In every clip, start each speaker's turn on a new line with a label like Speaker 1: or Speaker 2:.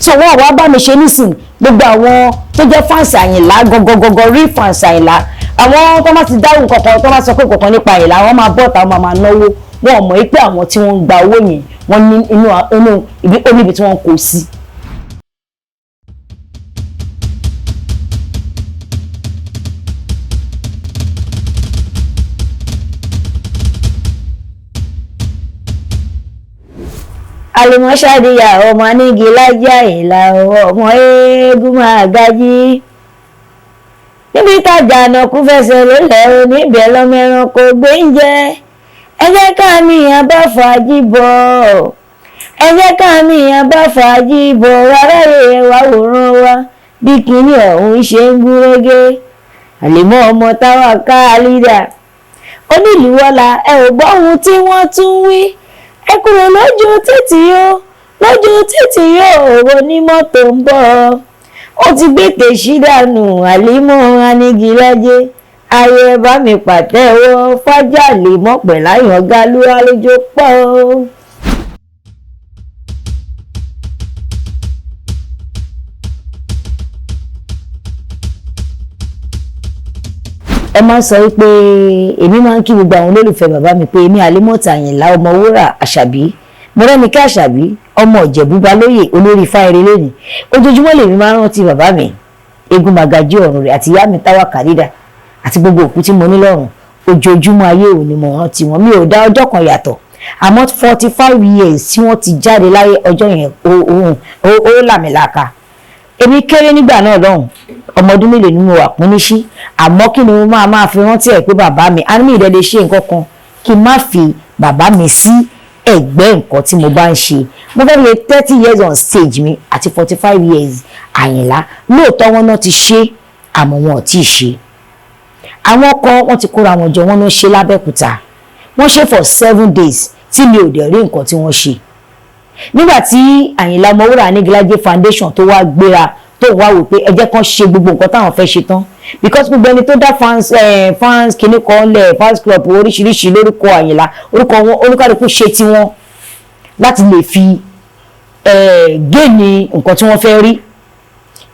Speaker 1: So wọ́n wá bá mi ṣe nísìn. Gbogbo àwọn tó jẹ́ fans Àyìnlá gọgọgọgọ, rí fans Àyìnlá, àwọn tó má ti dáhùn kankan, tó má sọ pé kankan nípa Àyìnlá, wọ́n máa bọ́ta, wọ́n máa náwó. Wọn ò mọ̀ pé àwọn tí wọ́n ń gba owó yẹn, wọ́n ní inú inú ibi ó níbi tí wọ́n kó sí. Àlùmọ́ṣáàdìyà ọmọ anígi lájà ìlà, ọmọ eégún máa gají níbi tájà ànàkú fẹsẹ̀ lólẹ̀ o, níbẹ̀ lọ́mọ ẹranko gbé ń jẹ́. Ẹ jẹ́ ká mi àbá fàájì bọ̀, ẹ jẹ́ ká mi àbá fàájì bọ̀. Aráyé, ẹ wá wòran wa bí kinní ọ̀hún ṣe ń gúnrégé. Àlèmọ́ ọmọ táwa ká lídà onílùú-wọ́lá, ẹ ò gbọ́ ohun tí wọ́n tún wí. Ẹ kúrò lójú títì o, lójú títì yóò, onímọ́tò ń bọ̀, ó ti gbé tèṣí dànù. Àlímọ́ Anigilájẹ́ ayé, ẹ bá mi pàtẹ́wọ́ fájà lè mọ̀ pẹ̀láyàn gálúwà lójó pọ̀. Ẹ máa ń sọ wípé èmi máa ń kí gbogbo àwọn olólùfẹ́ bàbá mi pé èmi Àlímọ́tì Àyìnlá Ọmọwúrà Àṣàbí, Mọ́rẹ́nikẹ́ Àṣàbí, ọmọ Ìjẹ̀bú Balóyè, olórí fáire lónìí. Ojoojúmọ́ lèmi máa ń rántí bàbá mi, eégún magají ọ̀run rẹ̀, àti ìyá mi Táwà Kàrídà, àti gbogbo òkú tí mo ní lọ́rùn. Ojoojúmọ́ ayé ò ní mo rántí wọn, mi ò dá ọjọ́ kan yàtọ̀. Àmọ́ 45 years tí wọ́n ti jáde láyé, ọjọ́ yẹn ó làmìlaka. Èmi kéré nígbà náà lọ́hùn, ọmọ ọdún mélòó ni mo wà pín níṣí. Àmọ́ kí ni mo máa fi rántí ẹ̀ pé bàbá mi á ní ìdẹ́lẹ̀ ṣe nǹkan kan kí n má fi bàbá mi sí ẹ̀gbẹ́ nǹkan tí mo bá ń ṣe. Mo fẹ́ lè 30 years on stage mi àti 45 years Àyìnlá. Lóòótọ́ wọn náà ti ṣe, àmọ́ wọn ò tí ì ṣe. Àwọn kan wọ́n ti kóra wọn jọ, wọ́n náà ṣe lábẹ́òkúta, wọ́n ṣe for 7 days tí mi ò dẹ̀ rí nǹkan tí wọ́n ṣe. Nígbà tí Àyìnlá Ọmọwúrà Anígilájé Foundation tó wá gbéra, tó wá wò pé ẹ jẹ́ kán ṣe gbogbo nǹkan táwọn fẹ́ ṣe tán, because gbogbo ẹni tó dá fans kìíní kan lẹ̀, fans club oríṣiríṣi lórúkọ Àyìnlá, orúkọ wọn, oníkálukú ṣe tiwọn láti lè fi gain nǹkan tí wọ́n fẹ́ rí,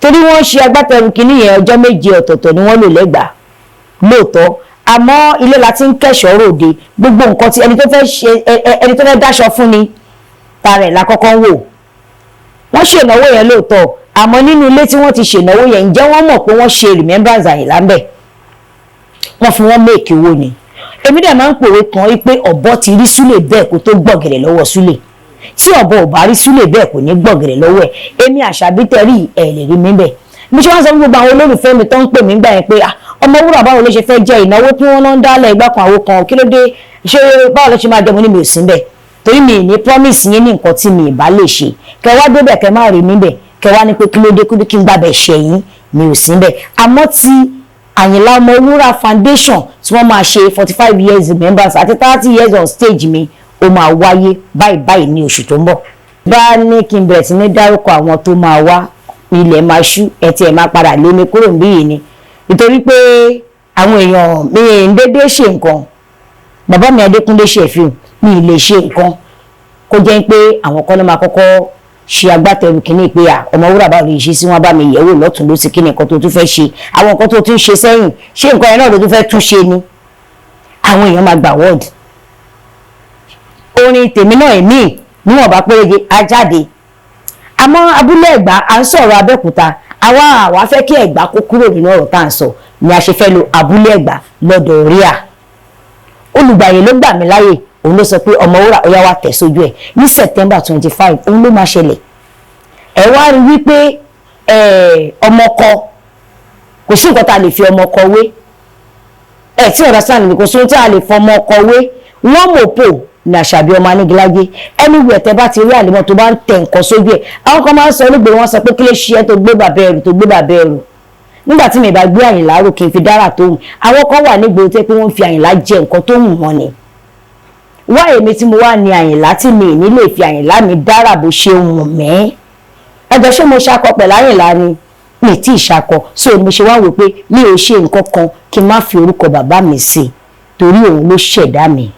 Speaker 1: torí wọ́n ṣe agbátẹrù kìíní yẹn. Ọjọ́ 7 ọ̀tọ̀ọ̀tọ̀ ni wọ́n lò lẹ́gbàá lóòótọ́, àmọ́ ilé la ti ń kẹ́ṣọ̀ọ́ ròde. Gbogbo nǹkan tí ẹni tó fẹ́ ṣe, ẹni tó fẹ́ dáṣọ fún ni tara ẹ̀ la kọ́kọ́ ń wò. Wọ́n ṣènáwó yẹn lóòótọ́, àmọ́ nínú ilé tí wọ́n ti ṣènáwó yẹn, ǹjẹ́ wọ́n mọ̀ pé wọ́n ṣe remembrance Àyìnlá ń bẹ̀? Wọ́n fi wọ́n make owó ni. Èmi dẹ̀ máa ń pòwe kan wípé ọ̀bọ ti rí súlè bẹ́ẹ̀ kó tó gbọ̀gẹ̀rẹ̀ lọ́wọ́ súlè. Tí ọ̀bọ ò bá rí súlè bẹ́ẹ̀, kò ní gbọ̀gẹ̀rẹ̀ lọ́wọ́ ẹ̀. Èmi Àṣàbí tẹ̀rí ẹ̀ lè rí mi bẹ́ẹ̀. Mo ṣe wá sọ fún gbogbo àwọn olólùfẹ́ mi tó ń pè mí gbà yẹn pé Ọmọwúrà, báwo ló ṣe fẹ́ jẹ́ ìnáwó tí wọ́n náà ń dálẹ̀ ìgbà kan àwo kan, kí ló dé, ṣé báwo ló ṣe máa jẹ́? Mo ní mi ò sí bẹ́ẹ̀, torí mi ní promise yín ní nǹkan tí mi ì bá lè ṣe. Kẹ wá débẹ̀, kẹ má rí mi bẹ̀, kẹ wá ní pé kí ló dé, kí n gbàbẹ̀ ṣẹ̀yìn, mi ò sí bẹ́ẹ̀. Àmọ́ tí Àyìnlá Ọmọwúrà Foundation tí wọ́n máa ṣe 45 years remembrance àti 30 years on stage mi, ó máa wáyé báyìí báyìí ní oṣù tó ń bọ̀. Bá ní kí n bẹ̀rẹ̀ sí ní dárúkọ àwọn tó máa wá, ilẹ̀ máa ṣú, ẹ tiẹ̀ máa padà lé mi kúrò níbí yìí ni, nítorí pé àwọn èèyàn mi ń dédé ṣe nǹkan. Bàbá mi Adékúnlé Ṣẹ̀fíù, mi ì lè ṣe nǹkan kó jẹ́ pé àwọn kan ló máa kọ́kọ́ ṣe agbátẹrù kínní pé à, Ọmọwúrà, báwo lè ṣe sí? Wọn bá mi yẹ̀wò lọ́tún lósì, kí ni nǹkan tó tún fẹ́ ṣe, àwọn nǹkan tó tún ṣe sẹ́yìn, ṣé nǹkan yẹn náà ló tún fẹ́ tún ṣe ni? Àwọn èèyàn máa gbà wọ́ọ̀dù orin tèmi náà, èmi níwọ̀nba péréje á jáde. Àmọ́ abúlé Ẹ̀gbá, à ń sọ̀rọ̀ Abẹ́òkúta, àwa fẹ́ kí Ẹ̀gbá kó kúrò nínú ọ̀rọ̀ tá à ń sọ ni a ṣe fẹ́ lo abúlé Ẹ̀gbá lọ́dọ̀ ríà. Olùgbàyè ló gbà mí láyè, òun ló sọ pé Ọmọwúrà, ó yá, wá tẹ̀ sójú ẹ̀ ní September 25, òun ló máa ṣẹlẹ̀. Ẹ wá rí wípé ọmọ kọ, kò sí nǹkan tá a lè fi ọmọ kọ wé. Ẹ tí ọ̀rọ̀ sáà nìkan, kò sí ohun tí a lè fọmọ ọkọ wé. Wọ́n mọ̀ pò ní Àṣàbí ọmọ Anígilájé. Anywhere tẹ bá ti rí Àlímọ́ tó bá ń tẹ nǹkan sójú ẹ̀, àwọn kan máa ń sọ olúgbò, wọn sọ pé kí ló ṣe é tó gbé bàbá ẹrù, tó gbé bàbá ẹrù nígbà tí mi bá gbé Àyìnlá rò kí n fi dára tó hùn. Àwọn kan wà nígboro tó yẹ pé wọ́n fi Àyìnlá jẹ nǹkan tó hùn wọn ni. Wá èmi tí mo wá ní Àyìnlá tí mi ní lè fi Àyìnlá mi dára bó ṣe wùn mí. Ẹjọ́, ṣé mo ṣakọ pẹ̀lú Àyìnlá ni? Mi tí ì ṣakọ. So mo ṣe wá wò pé mi ò ṣe nǹkan kan kí n má fi orúkọ bàbá mi sí i, torí òun ló ṣẹ̀dá mi.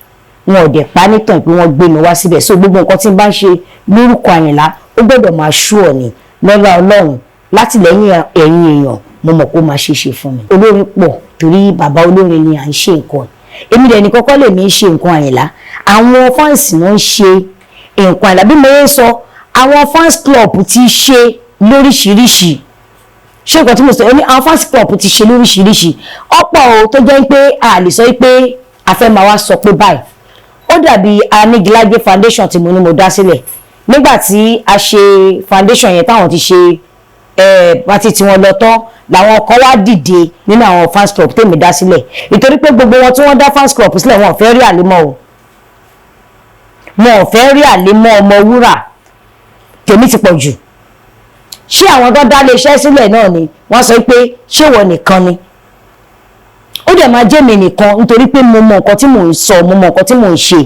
Speaker 1: Wọn ò dẹ̀ pa nítàn pé wọ́n gbé mi wá síbẹ̀. So gbogbo nǹkan tí n bá ń ṣe lórúkọ Àyìnlá, ó gbọ́dọ̀ máa ṣú ọ̀ ni. Lọ́lá Ọlọ́run, látìlẹ́yìn ẹ̀yin èèyàn, mo mọ̀ kó máa ṣe ṣe fún mi. Olórin pọ̀, torí bàbá olórin ni à ń ṣe nǹkan. Èmi dẹ̀ ní kọ́kọ́ lèmi ń ṣe nǹkan Àyìnlá, àwọn fans náà ń ṣe nǹkan Àyìnlá. Bí mo yẹ sọ, àwọn fans club ti ṣe lóríṣiríṣi. Ṣé nǹkan tí mo sọ ní, àwọn fans club ti ṣe lóríṣiríṣi, ọ̀pọ̀ o, tó jẹ́ pé a lè sọ pé a fẹ́ máa wá sọ pé báyìí. Ó dàbí Anigilájé Foundation tí mo ní mo dá sílẹ̀. Nígbà tí a ṣe foundation yẹn, táwọn ti ṣe party tí wọ́n lọ tán, làwọn kan wá dìde nínú àwọn fans club tèmi dá sílẹ̀, ìtorí pé gbogbo wọn tí wọ́n dá fans club sílẹ̀, wọn ò fẹ́ rí Àlímọ́ o, wọn ò fẹ́ rí Àlímọ́ ọmọ wúrà. Tèmi ti pọ̀ jù. Ṣé àwọn tó dá iléeṣẹ́ sílẹ̀ náà ni wọ́n sọ pé ṣé wọ́n nìkan ni? Ó dẹ̀ máa jẹ́ mi nìkan, nítorí pé mo mọ nǹkan tí mò ń sọ, mo mọ nǹkan tí mò ń ṣe.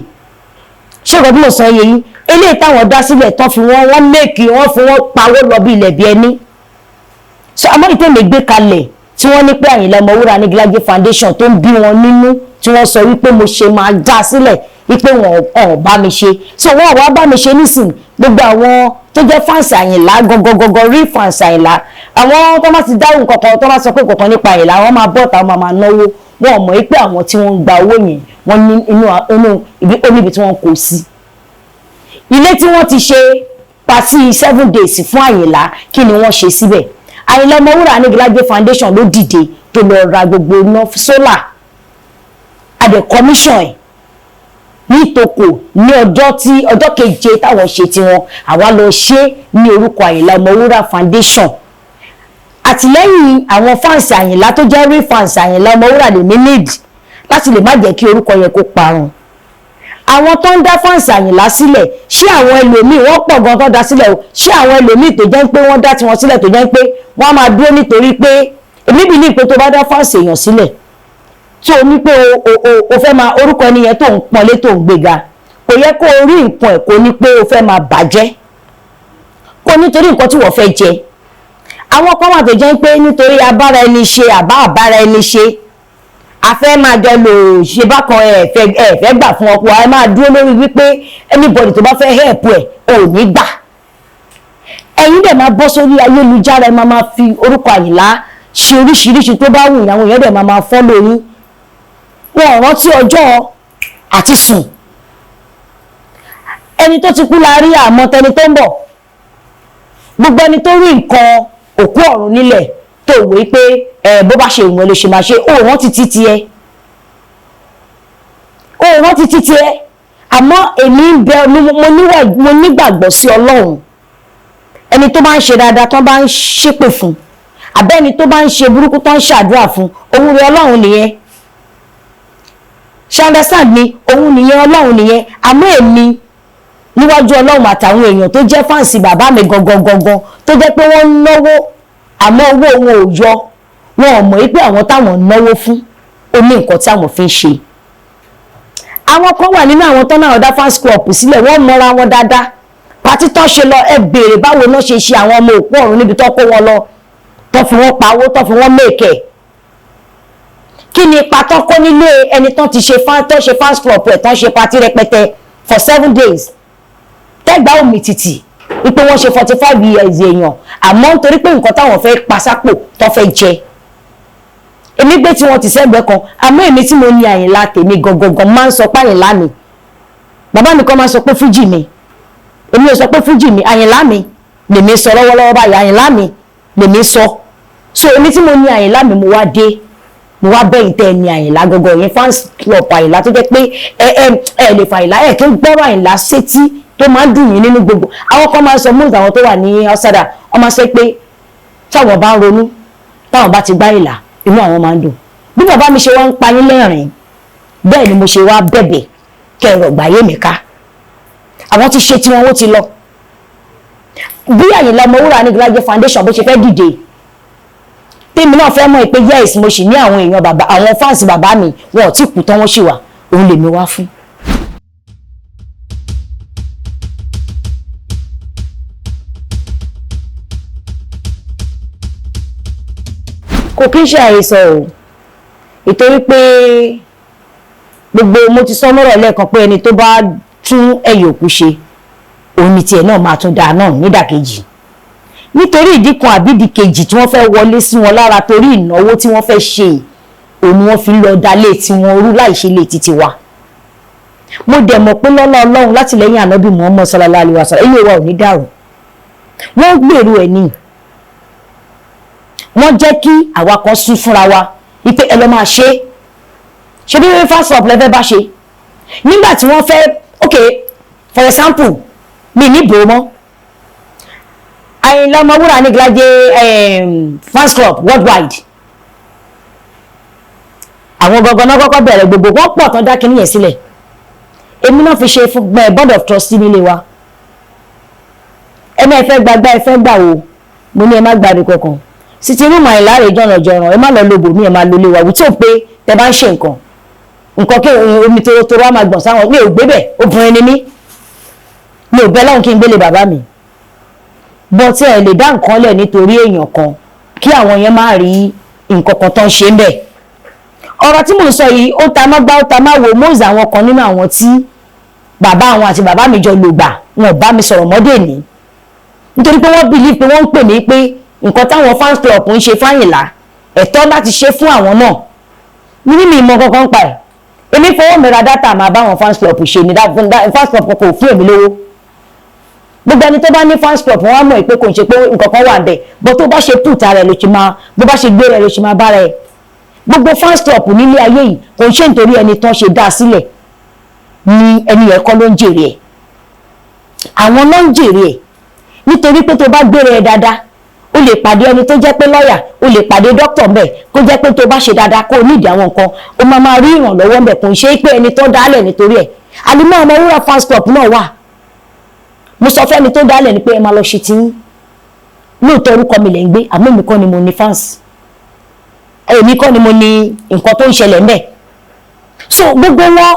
Speaker 1: Ṣé nǹkan tí mò ń sọ yẹ yín? Eléyìí táwọn dá sílẹ̀ tán, fi wọ́n make, wọ́n fi wọ́n pawó lọ bí ilẹ̀ bí ẹni. So àmọ́ ìtẹ̀mí gbé kalẹ̀ tí wọ́n ní pé Àyìnlá Ọmọwúrà Anígilájé Foundation, tó ń bí wọn nínú, tí wọ́n sọ wípé mo ṣe máa dá sílẹ̀, wípé wọn ò bá mi ṣe. So wọn ò wá bá mi ṣe nísìn. Gbogbo àwọn tó jẹ́ fans Àyìnlá gangan, rí fans Àyìnlá, àwọn tó bá ti dáhùn kankan, tó bá sọ pé kankan nípa Àyìnlá, wọ́n máa bọ́ta, wọ́n máa náwó. Wọn ò mọ̀ pé àwọn tí wọ́n ń gba owó yẹn, wọ́n ní inú inú ibi ó níbi tí wọ́n kó sí. Ilé tí wọ́n ti ṣe party 7 days fún Àyìnlá, kí ni wọ́n ṣe síbẹ̀? Àyìnlá Ọmọwúrà Anígilájé Foundation ló dìde tó lọ ra gbogbo iná solar adẹ commission ẹ̀ ní ìtòkò ní ọjọ́ tí ọjọ́ keje táwọn ṣe tiwọn. Àwa lọ ṣe ní orúkọ Àyìnlá Ọmọwúrà Foundation. Àtìlẹ́yìn àwọn fans Àyìnlá tó jẹ́ rí fans Àyìnlá Ọmọwúrà lè ní need láti lè má jẹ́ kí orúkọ yẹn kó parun. Àwọn tó ń dá fans Àyìnlá sílẹ̀, ṣé àwọn ẹlòmíì, wọ́n pọ̀ gan tó dá sílẹ̀ o, ṣé àwọn ẹlòmíì tó jẹ́ pé wọ́n dá tiwọn sílẹ̀, tó jẹ́ pé wọ́n á máa dúró? Nítorí pé èmi bìí ní pé tó bá dá fans èèyàn sílẹ̀, tó o ní pé o fẹ́ máa orúkọ ẹni yẹn tó ń pọ́nlé, tó ń gbéga, kò yẹ kó o rí nǹkan ẹ̀ kó ní pé o fẹ́ máa bàjẹ́ kó nítorí nǹkan tí wọ́n fẹ́ jẹ. Àwọn kan wà tó jẹ́ pé nítorí abára ẹni ṣe, àbá àbára ẹni ṣe, a fẹ́ máa jọ lò ṣe bákan, ẹ fẹ́ gbà fún ọkọ, ẹ máa dúró lórí wípé anybody tó bá fẹ́ help ẹ ò ní gbà. Ẹ̀yin dẹ̀ máa bọ́ sórí ayélujára, ẹ máa fi orúkọ Àyìnlá ṣe oríṣiríṣi tó bá wù yín. Àwọn èèyàn dẹ̀ máa follow yín. Wọn ò rántí ọjọ́ àti sùn. Ẹni tó ti kú la rí, àmọ́ tẹni tó ń bọ̀. Gbogbo ẹni tó rí nǹkan òkú ọ̀run nílẹ̀ tó wòó pé ẹ bó bá ṣe ìwọ̀n ló ṣe máa ṣe, ó rántí títí ẹ, ó rántí títí ẹ. Àmọ́ èmi ń bẹ, mo nígbàgbọ́ sí Ọlọ́run. Ẹni tó bá ń ṣe dáadáa, tó bá ń ṣépè fún, àbẹ́ni tó bá ń ṣe burúkú, tó ń ṣàdúrà fún, òun rẹ Ọlọ́run nìyẹn. Ṣe understand mi? Òun nìyẹn, Ọlọ́run nìyẹn. Àmọ́ èmi níwájú Ọlọ́run àtàwọn èèyàn tó jẹ́ fans bàbá mi gangan gangan, tó jẹ́ pé wọ́n ń náwó, àmọ́ owó wọn ò yọ, wọn ò mọ̀ pé àwọn táwọn náwó fún, ó ní nǹkan tí àwọn fi ń ṣe. Àwọn kan wà nínú àwọn tó náà dá fans club sílẹ̀, wọ́n mọra wọn dáadáa. Party tó ṣe lọ, ẹ béèrè báwo náà ṣe ṣe àwọn ọmọ òkú ọ̀run níbi tó kó wọn lọ, tó fi wọ́n pawó, tó fi wọ́n mèkè. Kí ni ipa tó kó nílé ẹni tó ti ṣe fan, tó ṣe fans club ẹ̀, tó ṣe party rẹpẹtẹ for 7 days, tẹ́gbàá omi tìtì wípé wọ́n ṣe 45 years èèyàn? Àmọ́ nítorí pé nǹkan táwọn fẹ́ pasápò tó fẹ́ jẹ, èmi gbé tí wọ́n ti sẹ́gbẹ̀ẹ́ kan. Àmọ́ èmi tí mo ní Àyìnlá tèmi gangan máa ń sọ pé Àyìnlá mi, bàbá mi kan máa ń sọ pé fújì mi. Èmi ò sọ pé fújì mi, Àyìnlá mi lèmi sọ lọ́wọ́lọ́wọ́ báyìí. Àyìnlá mi lèmi sọ. So èmi tí mo ní Àyìnlá mi, mo wá dé, mo wá bẹ́yìn tẹ́ ẹ ní Àyìnlá gangan yẹn, fans club Àyìnlá, tó jẹ́ pé ẹ ẹ lè fa Àyìnlá, ẹ kí ń gbọ́rọ̀ Àyìnlá sétí tó máa ń dùn yín nínú. Gbogbo àwọn kan máa ń sọ mú àwọn tó wà ní outsider, wọ́n máa sọ pé táwọn bá ń ronú, táwọn bá ti gbá Àyìnlá, inú àwọn máa ń dùn. Bí bàbá mi ṣe wá ń pa yín lẹ́rìn-ín, bẹ́ẹ̀ ni mo ṣe wá bẹ̀bẹ̀ kẹrọ gbàyé mi ká. Àwọn ti ṣe tiwọn, ó ti lọ. Bí Àyìnlá Ọmọwúrà Anígilájé Foundation bó ṣe fẹ́ dìde, tèmi náà fẹ́ mọ̀ pé yes, mo sì ní àwọn èèyàn bàbá, àwọn fans bàbá mi, wọn ò tí kú tán, wọ́n sì wà. Òun lèmi wá fún. Kò kí ń ṣe àhesọ o, ìtorí pé gbogbo mo ti sọ mọ́rọ̀ lẹ́ẹ̀kan pé ẹni tó bá tún ẹ̀yìn òkú ṣe, òun ni tiẹ̀ náà máa tún dáa náà nídàkejì. Nítorí ìdí kan àbí ìdí kejì tí wọ́n fẹ́ wọlé sí wọn lára, torí ìnáwó tí wọ́n fẹ́ ṣe, òun ni wọ́n fi ń lọ dalé tí wọ́n rú láì ṣe lè títí wa. Mo dẹ̀ mọ̀ pé lọ́lá Ọlọ́run láti lẹ́yìn Ànábì Muhammad sallallahu alaihi wasallam, ilé wa ò ní dàrú. Wọ́n gbèrú ẹ̀ ní wọ́n jẹ́ kí àwa kan sún fúnra wa wípé ẹ lọ́ máa ṣe é. Ṣe bí fans club lẹ́fẹ́ bá ṣe nígbà tí wọ́n fẹ́? Ok, for example, mi ní bò mọ́ Àyìnlá Ọmọwúrà ní Gílájé fans club worldwide. Àwọn gangan náà kọ́kọ́ bẹ̀rẹ̀ gbogbo wọ́n pọ̀ tán dá kínní yẹn sílẹ̀. Èmi náà fi ṣe fún board of trustee nílé wa. Ẹ má ẹ fẹ́ gbàgbá, ẹ fẹ́ gbà wò. Mo ní ẹ má gbàdúrà kankan sitting room Àyìnlá rè jọ̀rànjọ̀ràn. Ẹ má lọ lo bòmí, ẹ má lo lé wa wíjọ́ pé tẹ bá ń ṣe nǹkan nǹkan kí omi torotoro á máa gbọ̀n sáwọn. Mi ò gbé bẹ̀, obìnrin ni mí, mi ò bẹ́ lọ́hùn kí n gbélé bàbá mi bọ́ tí ẹ lè dá nǹkan lẹ̀ nítorí èèyàn kan kí àwọn yẹn má rí nǹkan kan tó ń ṣe ń bẹ̀. Ọ̀rọ̀ tí mò ń sọ yìí, ó ta má gbá, ó ta má wò mọ́ọ̀sì. Àwọn kan nínú àwọn tí bàbá àwọn àti bàbá mi jọ lò gbà, wọn ò bá mi sọ̀rọ̀ mọ́dé ní, nítorí pé wọ́n believe pé wọ́n ń pè mí pé nǹkan táwọn fans club ń ṣe fáyìnlá, ẹ̀tọ́ láti ṣe fún àwọn náà ní. Mi ìmọ̀ kankan pa ẹ̀. Èmi fowó mi ra data, máa bá àwọn fans club ṣe ní. Fans club kò fún èmi lówó. Gbogbo ẹni tó bá ní fans club, wọn á mọ̀ pé kò ń ṣe pé nǹkan kan wà bẹ́ẹ̀ bó tó bá ṣe put ara ẹ̀ ló ṣe máa, bó bá ṣe gbé rẹ̀ ló ṣe máa bára ẹ̀. Gbogbo fans club nílé ayé yìí, kò ń ṣe nítorí ẹni tán ṣe dá sílẹ̀ ni ẹni yẹn kọ́ ló ń jèrè ẹ̀. Àwọn ló ń jèrè ẹ̀, nítorí pé tó bá gbére ẹ̀ dáadáa, o lè pàdé ẹni tó jẹ́ pé lọ́ọ̀yà, o lè pàdé dókítà ńbẹ̀, kó jẹ́ pé tó bá ṣe dáadáa, kó o nídìí àwọn nǹkan, o máa máa rí ìrànlọ́wọ́ ńbẹ̀. Kò ń ṣe pé ẹni tó dálẹ̀ nítorí ẹ̀. Àlìmọ́ Ọmọwúrà fans club náà wà. Mo sọ fẹ́ni tó dálẹ̀ ni pé ẹ máa lọ ṣe tiyín. Lóòótọ́, orúkọ mi lẹ̀ ń gbé, àmọ́ èmi kọ́ ni mo ní fans, èmi kọ́ ni mo ní nǹkan tó ń ṣẹlẹ̀ ńbẹ̀. So gbogbo wọn,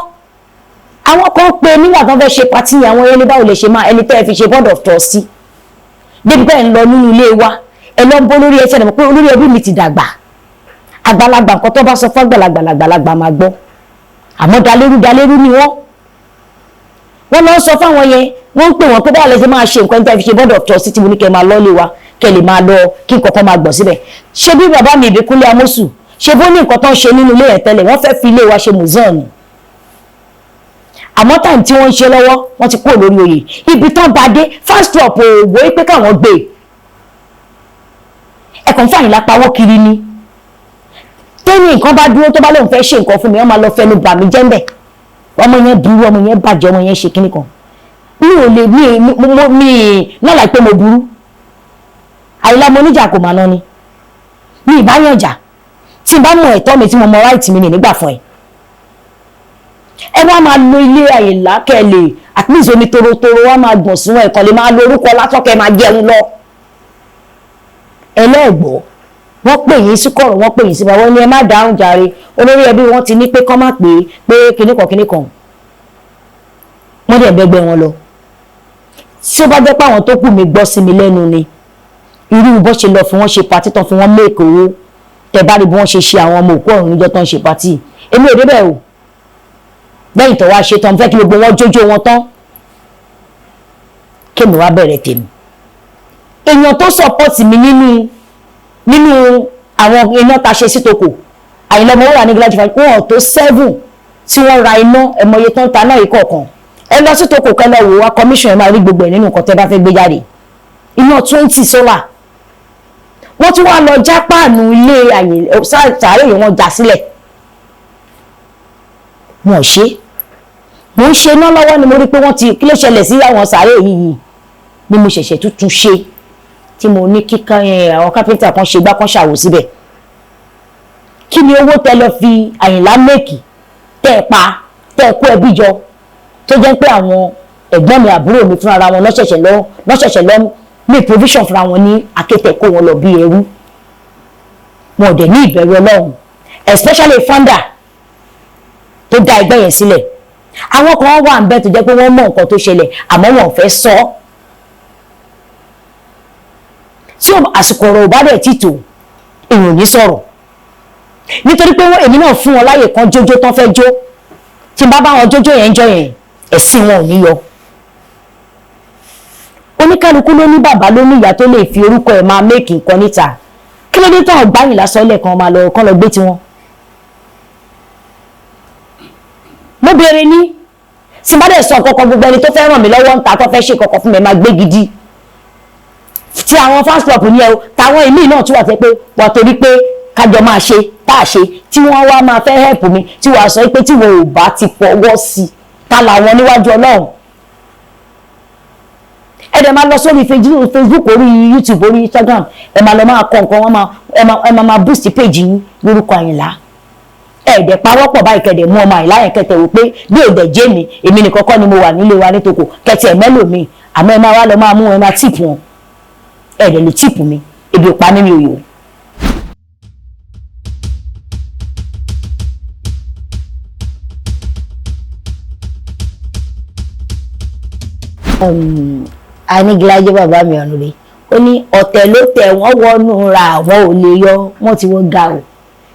Speaker 1: àwọn kan pé nígbà tó ń fẹ́ ṣe party, àwọn ẹni báwo lè ṣe máa ẹni tẹ́ ẹ fi ṣe board of trustee débi bẹ́ẹ̀ ń lọ nínú ilé wa, ẹ lọ ń bó lórí ẹsẹ̀ rẹ̀ pé olórí ẹbí mi ti dàgbà, àgbàlagbà, nǹkan tó bá sọ fún àgbàlagbà làgbàlagbà máa gbọ́. Àmọ́ dalérú dalérú ni wọ́n. Wọ́n lọ sọ fáwọn yẹn, wọ́n ń pè wọ́n pé báwo lè ṣe máa ṣe nǹkan tẹ́ ẹ fi ṣe board of trustee tí mo ní kẹ́ máa lọ́lé wa, kẹ́ lè máa lọ kí nǹkan kan máa gbọ̀ síbẹ̀. Ṣé bí bàbá mi Ìbíkúnlé Amósù ṣe bó ní nǹkan tó ń ṣe nínú ilé yẹn tẹ́lẹ̀, wọ́n fẹ́ fi ilé wa ṣe museum ni. Àmọ́ time tí wọ́n ń ṣe lọ́wọ́, wọ́n ti kúrò lórí oyè. Ibi tán bá dé, fans club ò wò ó pé káwọn gbé ẹ̀kọ́ fàyìn lápawọ́ kiri ni. Tóní nǹkan bá dúró, tó bá lóun fẹ́ ṣe nǹkan fún mi, wọ́n máa lọ fẹnu bà mí jẹ́ ńbẹ̀. Ọmọ yẹn burú, ọmọ yẹn bàjẹ́, ọmọ yẹn ṣe kíní kan. Mi ò lè mi mo mi náà láì pé mo burú. Àyìnlá mo níjà kò máa ná ni mi ì bá yàn jà. Tí n bá mọ ẹ̀tọ́ mi, tí mo mọ right mi, ní nígbà fún ẹ. Ẹ wá máa lo ilé Àyìnlá kẹ́ ẹ lè at least omi torotoro wá máa gbọ̀n sínú ẹ̀kan, lè máa lo orúkọ lásán kẹ́ ẹ máa jẹun lọ. Ẹlẹ́ẹ̀gbọ́, wọ́n pè yín sí kọ̀rọ̀, wọ́n pè yín sí bàbá, wọ́n ní ẹ má dáhùn jàre. Olórí ẹbí wọn ti ní pé kọ́ má pè é pé kinní kan kinní kan. Wọ́n dẹ̀ bẹ́gbẹ́ wọn lọ. Tí ó bá jẹ́ pé àwọn tó kù mí gbọ́ sí mi lẹ́nu ni, irú bó ṣe lọ fi wọ́n ṣe party tán, fi wọ́n make owó, tẹ bá rí bí wọ́n ṣe ṣe àwọn ọmọ òkú ọ̀run níjọ́ tó ń ṣe party. Èmi ò débẹ̀ o. Lẹ́yìn tó wá ṣe tán, fẹ́ kí gbogbo wọn jójó wọn tán, kémi wá bẹ̀rẹ̀ tèmi. Èèyàn tó support mi nínú àwọn iná ta ṣe sítòkò, Àyìnlá Ọmọwúrà ní gíláàjì fún wọn tó seven tí wọ́n ra iná. Ẹ̀mọye tó ń ta náà yìí kọ̀ọ̀kan. Ẹ lọ sítòkò, kẹ́ lọ wò wá commission, ẹ máa rí gbogbo ẹ̀ nínú nǹkan tẹ́ bá fẹ́ gbé jáde. Iná 20 solar, wọ́n tún wá lọ já páànù ilé àyè sàárè yìí, wọ́n já sílẹ̀. Wọn ò ṣe. Mo ń ṣe iná lọ́wọ́ ni mo rí pé wọ́n ti, kí ló ṣẹlẹ̀ sí àwọn sàárè yìí ni mo ṣẹ̀ṣẹ̀ tuntun ṣe, tí mo ní kíkà àwọn kápẹ́ńtà kan ṣe gbá kan ṣàwò síbẹ̀. Kí ni owó tẹ lọ fi Àyìnlá make, tẹ́ ẹ pa, tẹ́ ẹ kó ẹbí jọ, tó jẹ́ pé àwọn ẹ̀gbọ́n mi, àbúrò mi fúnra wọn lọ́ṣẹ̀ṣẹ̀ lọ make provision fúnra wọn ní akétẹ̀ kó wọn lọ bí ẹrú? Wọn ò dẹ̀ ní ìbẹ̀rù Ọlọ́run, especially founder tó dá ẹgbẹ́ yẹn sílẹ̀. Àwọn kan wà ń bẹ tó jẹ́ pé wọ́n mọ̀ nǹkan tó ṣẹlẹ̀, àmọ́ wọn ò fẹ́ sọ ọ́. Tí àsìkò ọ̀rọ̀ ò bá dẹ̀ tìtò, èèyàn ò ní sọ̀rọ̀, nítorí pé wọ́n èmi náà fún wọn láyè kan jójó tán fẹ́ jó. Tí n bá bá wọn jójó yẹn jọ yẹn, ẹ̀sìn wọn ò ní yọ. Oníkálukú ló ní bàbá, ló ní ìyá tó lè fi orúkọ ẹ̀ máa make nǹkan níta. Kí ló dé tán ọgbà Àyìnlá sọ́lẹ̀ kan máa lọ kán lọ gbé tiwọn? Mo béèrè ní tí bá dẹ̀ sọ kankan, gbogbo ẹni tó fẹ́ ràn mí lọ́wọ́ ń ta, tó fẹ́ ṣe kankan fún mi, máa gbé gidi tí àwọn fans club ní ẹ o, táwọn ìmíì náà tún wà tẹ́ pé wà torí pé kájọ máa ṣe tá a ṣe, tí wọ́n wá máa fẹ́ help mi, tí wàá sọ pé tí wọn ò bá ti fọwọ́ sí i, ta làwọn níwájú Ọlọ́run? Ẹ dẹ̀ máa lọ sórí Facebook, orí YouTube, orí Instagram, ẹ máa lọ máa kọ nǹkan, wọn máa ẹ máa máa boost page yín lórúkọ Àyìnlá. Ẹ dẹ̀ pawọ́pọ̀ báyìí, kẹ̀dẹ̀ mú ọmọ Àyìnlá yẹn, kẹtẹ̀ wò pé bí ò dẹ̀ jẹ́ mi, èmi nìkan kọ́ ni mo wà nílé wa nítòkò, kẹtẹ̀ mẹ́lòmíì, àmọ́ ẹ máa wá lọ máa mú, ẹ máa tip wọn. Ẹ dẹ̀ lè tip mi, ebi ò pa mí, mi ò yò. Anigilaje bàbá mi ọ̀nù rẹ̀, ó ní ọ̀tẹ̀ ló tẹ̀ wọ́n wọnú ra, àwọn ò lè yọ wọ́n ti wọ́n ga o,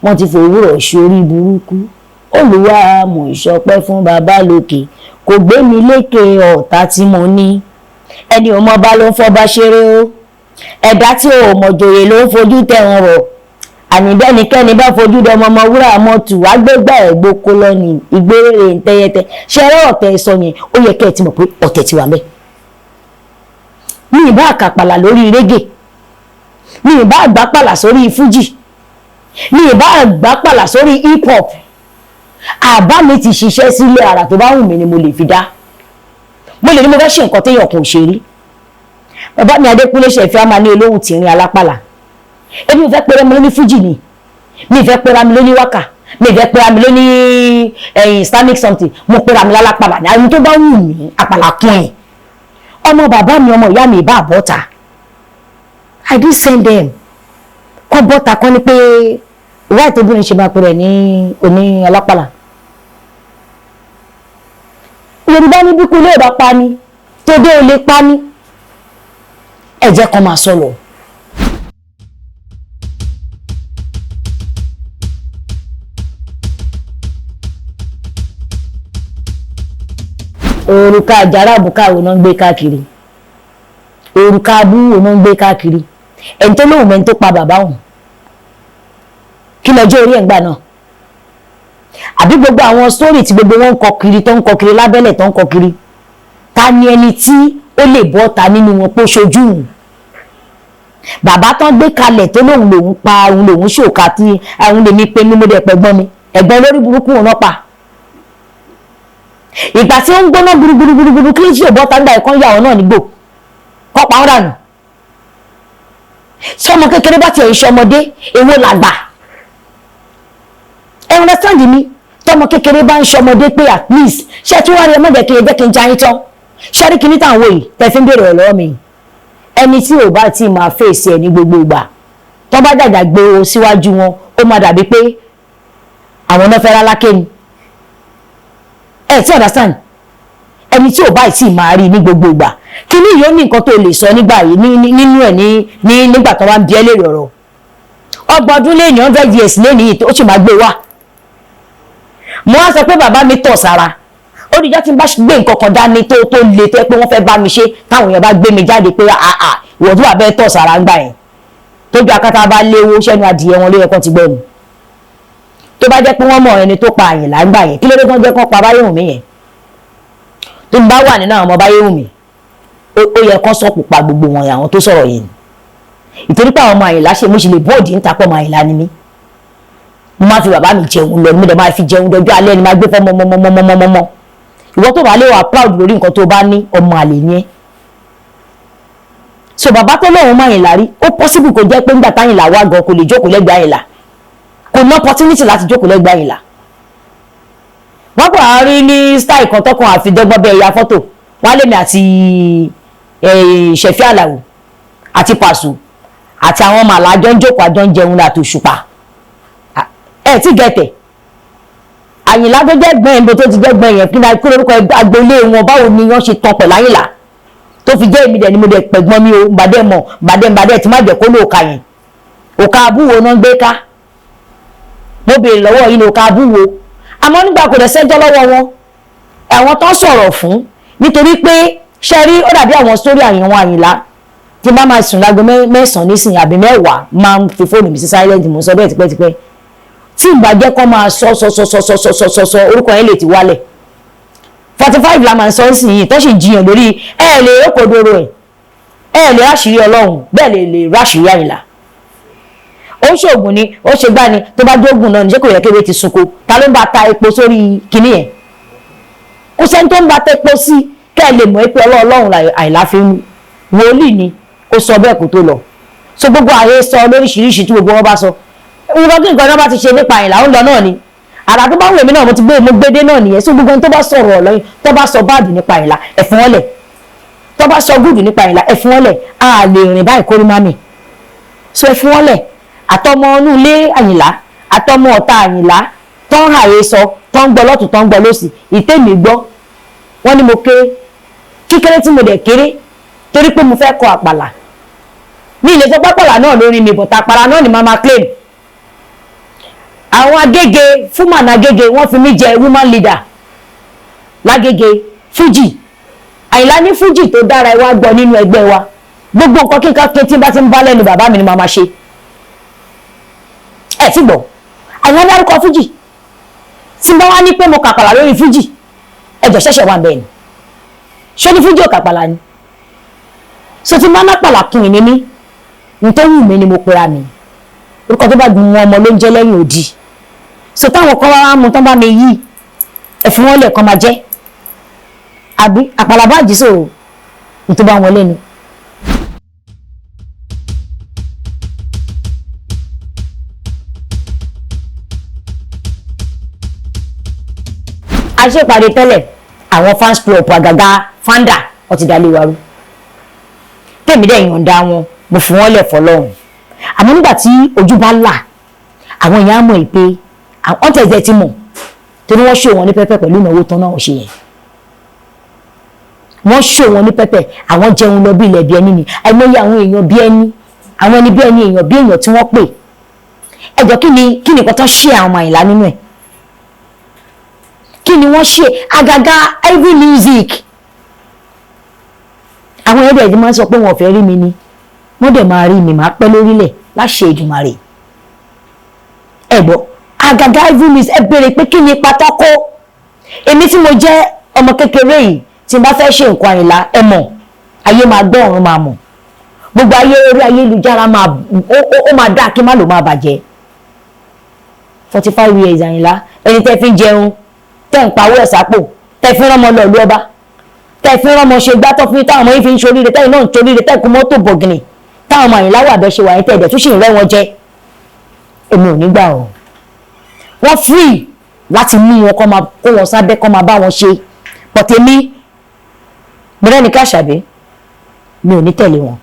Speaker 1: wọ́n ti fòwúrọ̀ sórí burúkú. Olúwa, mo ìṣọpẹ́ fún bàbá lókè, kò gbé mi lékè ọ̀tá tí mo ní. Ẹni ò mọ bá ló ń fọba ṣeré o, ẹ̀dá tí ò mọ̀ jòyè ló ń fojú tẹ̀wọ̀n rọ̀. Àní bẹ́nikẹ́ni bá fojú dọmọ ọmọ wúrà mọ́tò agbégbá ẹ̀ gboko lọ́nì ìgbérèrè ntẹ́yẹtẹ. Ṣe ẹ̀rọ ọ̀tẹ̀ sọ yẹn, ó yẹ kẹ́ ẹ ti mọ̀ pé ọ̀tẹ̀ ti wà mẹ́. Mi ìbá àkàpàlà lórí régè, mi ìbá àgbápàlà sórí fújì, mi ìbá àgbápàlà sórí hip hop, àbá mi ti ṣiṣẹ́ sílé, ara tó bá wù mí ni mo lè fi dá. Mo lè ní mo fẹ́ ṣe nǹkan téèyàn kò ṣe rí. Bàbá mi Adékúnlé ṣẹ̀fẹ́ á máa ní olóhùn tìrín alápàlà. Èmi ò fẹ́ pera mi lóní fújì ni, mi ì fẹ́ pera mi lóní wákà, mi ì fẹ́ pera mi lóní ẹ̀yìn Islamic something. Mo pera mi lálápàlà ní àwọn tó bá wù mí, àpàlà kún ẹ̀. Ọmọ bàbá mi, ọmọ ìyá mi ìbá àbọ̀ta, I did send them kọ́ bọ́ta kọ́ ni pé wáyé tó bóni ṣe máa pèrè ní oní alápàlà. Yorùbá ní bí kú ilé ìbá pa ni tó dé olè pa ni, ẹ jẹ́ kó máa sọ lọ. Òrùka àjàrà àbùkà wo náà ń gbé káàkiri? Òrùka abú wo náà ń gbé káàkiri? Ẹni tó lóhùn mẹ́ni tó pa bàbá òun, kí lọ́jọ́ orí ẹ̀ ń gbà náà? Àbí gbogbo àwọn sórí tí gbogbo wọn ń kọ kiri, tó ń kọ kiri lábẹ́lẹ̀, tó ń kọ kiri, ta ni ẹni tí ó lè bọ́ ta nínú wọn pé ó ṣojú òun? Bàbá tán gbé kalẹ̀ tó lóhùn lòun pa òun, lòun ṣòkà tí àwọn lèmi pé mímú dẹ̀ pẹ̀gbọ́n mi, ẹ̀gbọ́n olórí burúkú òun náà pa. Ìgbà tí ó ń gbóná gburugburu, kí ló tí ò bọ́ ta ń gbà ẹ̀kọ́ yà ọ́ náà nígbò kọ́ pa ọ́ dànù? Tí ọmọ kékeré bá tiẹ̀ ń ṣe ọmọdé, èwo làgbà? Ẹ understand mi? Tọmọ kékeré bá ń ṣe ọmọdé pé at least ṣé tí wọ́n rí ẹ mọ̀jẹ̀ kí ẹ jẹ́ kí n jayín tán. Ṣé rí kíní táwọn wòye tẹ fi ń béèrè ọ̀rọ̀ lọ́wọ́ mi, ẹni tí ò bá tí máa fèsì ẹ ní gbogbo ìgbà, tó bá dàgbà gbé o síwájú wọn, ó máa dàbí pé àwọn náà fẹ́ rálákè ni. Ẹ tí understand? Ẹni tí ò bá tí máa rí ní gbogbo ìgbà, kíní yìí ó ní nǹkan tó lè sọ nígbà yìí nínú ẹ̀ ní nígbà tó bá ń bi ẹ́ léèrè ọ̀rọ̀. 30 ọdún lé ní, 100 years lé ní, ó sì máa gbé wá. Mo wá sọ pé bàbá mi tọ̀ sára, ó dìjọ́ tí n bá gbé nǹkan kan dání tó le, tó yẹ pé wọ́n fẹ́ bá mi ṣe, táwọn èèyàn bá gbé mi jáde pé àà, ìwọ̀n tó wà bẹ́ẹ̀ tọ̀ sára ń gbà yẹn, tójú akátá bá léwó sẹ́nu adìyẹ wọn ló yẹ kán ti gbọ́ ni. Tó bá jẹ́ pé wọ́n mọ̀ ẹni tó pa Àyìnlá ń gbà yẹn, kí ló dé kán jẹ́ kán pa Báyéwùnmí yẹn? Tó ń bá wà nínú àwọn ọmọ Báyéwùnmí, ó yẹ kán sọ̀kù pa gbogbo wọn àwọn tó sọ̀rọ̀ yẹn, ìtorí pé àwọn ọmọ Àyìnlá ṣe mo ṣe lè bọ́ọ̀dì ń tapọ̀ ọmọ Àyìnlá ni mí. Mo máa fi bàbá mi jẹun lọ, mo dẹ̀ máa fi jẹun dọjọ́ alẹ́ ni máa gbé fọ́ mọ́mọ́mọ́mọ́mọ́mọ́. Ìwọ tó bá lè wà proud lórí nǹkan tó bá ní, ọmọ àlè ni ẹ́. So bàbá tó lóun mọ Àyìnlá rí, ó possible kó jẹ́ pé ńgbà táyìnlá wá gan, kò lè jókòó lẹ́gbẹ̀ẹ́ Àyìnlá, kò ní opportunity láti jókòó lẹ́gbẹ̀ẹ́ Àyìnlá. Wọ́n kò á rí ní style kan tọkàn àfidọ́gbọ́n bẹ́ẹ̀ ya fọ́tò wọ́n á lèmi àti Ṣẹ̀fí Àlàó àti Pàṣù àti àwọn màlá àjọ ń jókòó, àjọ ń jẹun láti òṣùpá. Ẹ tí gẹ̀tẹ̀ Àyìnlá tó jẹ́ gbọ́n ẹ̀ńbó tó ti jẹ́ gbọ́n yẹn, kí ni kí lórúkọ agboolé wọn? Báwo ni wọ́n ṣe tán pẹ̀lú Àyìnlá tó fi jẹ́ èmi dẹ̀ ni mo dẹ̀ pẹ̀gbọ́n mi o? Bàdẹ́ mọ̀ bàdẹ́ bàdẹ́ tí má jẹ́ kó lóòka yẹn, òka abúwo náà ń gbé ká. Mo béèrè lọ́wọ́ yìí ní òka abúwo. Àmọ́ nígbà kò dẹ̀ sẹ́jọ́ lọ́wọ́ wọn, àwọn tó sọ̀rọ̀ fún nítorí pé Ṣe rí, ó dàbí àwọn sórí àyànwó Àyìnlá tí bá máa sùn láago 9 nísìnyí àbí 10, máa ń fi fóònù mi sí silent. Mo sọ bẹ́ẹ̀ tipẹ́tipẹ́, tí ìgbà jẹ́ kó máa sọ sọ sọ sọ sọ sọ sọ sọ sọ, orúkọ yẹn lè ti wálẹ̀. 45 la máa ń sọ nísìnyí tó sì jiyàn lórí ẹ lè rókòdoro ẹ, ẹ lè ráṣìírí Ọlọ́run, bẹ́ẹ̀ lè ráṣìírí Àyìnlá. Ó ń ṣoògùn ni, ó ṣe gbá ni, tó bá dógùn náà ní, ṣé kò yẹ kéwé ti sunko? Ta ló ń bá ta epo sórí kinní yẹn? Kò sẹ́ni tó ń bá ta epo sí. Kẹ́ ẹ lè mọ̀ pé Ọlọ́run Àyìnlá fi ń wòlíì ni, kó sọ bẹ́ẹ̀ kó tó lọ. So gbogbo ààyè sọ lóríṣiríṣi tí gbogbo wọn bá sọ, nǹkan kí nǹkan náà bá ti ṣe nípa Àyìnlá, ó ń lọ náà ni. Àrà tó bá wù mí náà, mo ti gbé, mo gbédé náà nìyẹn. So gbogbo ẹni tó bá sọ̀rọ̀ ọ̀lọ́yìn, tó bá sọ bad nípa Àyìnlá, ẹ fún wọn lẹ̀. Tó bá sọ good nípa Àyìnlá, ẹ fún wọn lẹ̀. A lè rìn báyìí kórí mami. So ẹ fún wọn lẹ̀, àtọmọ inú ilé Àyìnlá, àtọmọ ọ̀tá Àyìnlá tó ń hàyè sọ, tó ń gbọ́ lọ́tún, tó ń gbọ́ lọ́sì. Ìtẹ́mi gbọ́, wọ́n ní mo kéré. Kíkéré tí mo dẹ̀ kéré, torí pé mo fẹ́ kọ àpàlà ní ilé tó pápàlà náà lórí mi, bọ̀tà àpàlà náà ni màá máa claim. Àwọn Agége, fúnmàn Agége, wọ́n fi mí jẹ woman leader lágége fújì. Àyìnlá ní fújì tó dára, ẹ wá gbọ́ nínú ẹgbẹ́ wa. Gbogbo nǹkan kí nǹkan kí tí bá ti ń bá lẹ́nu bàbá mi ni màá máa ṣe. Ẹ ti gbọ́, Àyìnlá dárúkọ fújì. Tí bá wá ní pé mo kàpàlà lórí fújì, ẹjọ́ ṣẹ̀ṣẹ̀ wà bẹ́ẹ̀ ni. Ṣé ní fújì ò kàpàlà ni? So tí bá nápàlà kún ìní ní ní tó wù mí ni mo pera mi. Orúkọ tó bá gun wọn ọmọ ló ń jẹ́ lẹ́yìn òdì. So táwọn kan wá mú tán bá mi yí, ẹ̀fún wọn lẹ̀ kan máa jẹ́ àbí àpàlà bá jí. So ní tó bá wọn lẹ́nu. A ṣèpàdé tẹ́lẹ̀, àwọn fans club, àgàgà founder, wọ́n ti dalé wa rú. Tèmi dẹ̀ yọ̀ǹda wọn, mo fi wọ́n lẹ̀ fọlọ́run. Àmọ́ nígbà tí ojú bá là, àwọn èèyàn á mọ̀ pé àwọn tẹ̀sẹ̀ ti mọ̀, torí wọ́n ṣò wọn ní pẹ́pẹ́ pẹ̀lú ìnáwó tán náà ṣe yẹn. Wọ́n ṣò wọn ní pẹ́pẹ́, àwọn jẹun lọ bí ilẹ̀ bí ẹni ni. Àìmọye àwọn èèyàn bí ẹni, àwọn ẹni bí ẹni, èèyàn bí èèyàn tí wọ́n pè. Ẹjọ́, kí ni nǹkan tó ṣe àwọn ọmọ Àyìnlá nínú ẹ̀? Kí ni wọ́n ṣe? Àgàgà every music, àwọn ẹ̀dẹ̀ ẹ̀dẹ̀ máa ń sọ pé wọn ò fẹ́ rí mi ni, wọ́n dẹ̀ máa rí mi, máa pẹ́ lórílẹ̀ láṣẹ Èdùmàrè. Ẹ gbọ́, àgàgà every music, ẹ béèrè pé kí ni ipa tó kó. Èmi tí mo jẹ́ ọmọ kékeré yìí, tí n bá fẹ́ ṣe nǹkan Àyìnlá, ẹ mọ̀, ayé máa gbọ́, ọ̀run máa mọ̀, gbogbo ayé orí ayélujára máa ó máa dá kí má ló máa bàjẹ́. 45 years Àyìnlá, ẹni tẹ́ fi ń jẹun, tẹ́ ń pawó ẹ̀ sápò, tẹ́ fi ń rọ́mọ lọ ìlú ọba, tẹ́ fi ń rọ́mọ ṣe gbá, tó fi táwọn ọmọ yìí fi ń ṣoríire, tẹ́yìn náà ń ṣoríire, tẹ́ kú mọ́tò bọ̀gìnì, táwọn ọmọ Àyìnlá wà bẹ́ẹ̀ ṣe wà yín, tẹ́ ẹ̀dẹ̀ tún sì ń rẹ́ wọn jẹ. Èmi ò ní gbà ọ́. Wọ́n free láti mú wọn, kọ́ máa kó wọn sábẹ́, kọ́ máa bá wọn ṣe, but èmi, Mọ́rẹ́nikẹ́ Àṣàbí, mi ò ní tẹ̀lé wọn.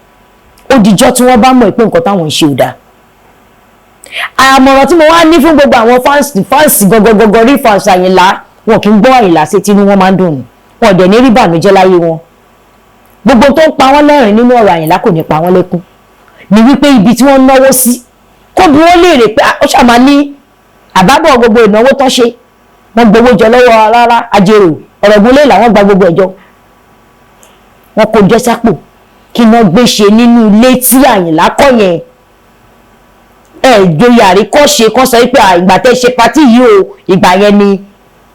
Speaker 1: Ó dijọ́ tí wọ́n bá mọ̀ pé nǹkan táwọn ń ṣe ò dáa. Àmọ̀ràn tí mo wá ní fún gbogbo àwọn fans, fans gọgọgọgọ rí fans Àyìnlá, wọn kì í gbọ́ Àyìnlá sí tinú wọn máa ń dùn, wọn ò dẹ̀ ní rí bànújẹ́ láyé wọn. Gbogbo tó ń pa wọ́n lẹ́rìn nínú ọ̀rọ̀ Àyìnlá kò ní pa wọ́n lẹ́kún. Ní wípé ibi tí wọ́n náwó sí, kó bí wọ́n léèrè pé ó ṣàmà ní àbábọ̀ gbogbo ìnáwó tán ṣe. Wọ́n gbowó jọ lọ́wọ́ rárá ajérò ọ̀rọ̀ gbólé làwọn gba gbogbo ẹ̀jọ́, wọn kò jọ sápò. Kí wọ́n gbé ṣe nínú ilé tí Àyìnlá kọ́ yẹn? Ẹ joyè àríkọ́ṣe kan sọ pé ìgbà tẹ́ ṣe party yìí o, ìgbà yẹn ni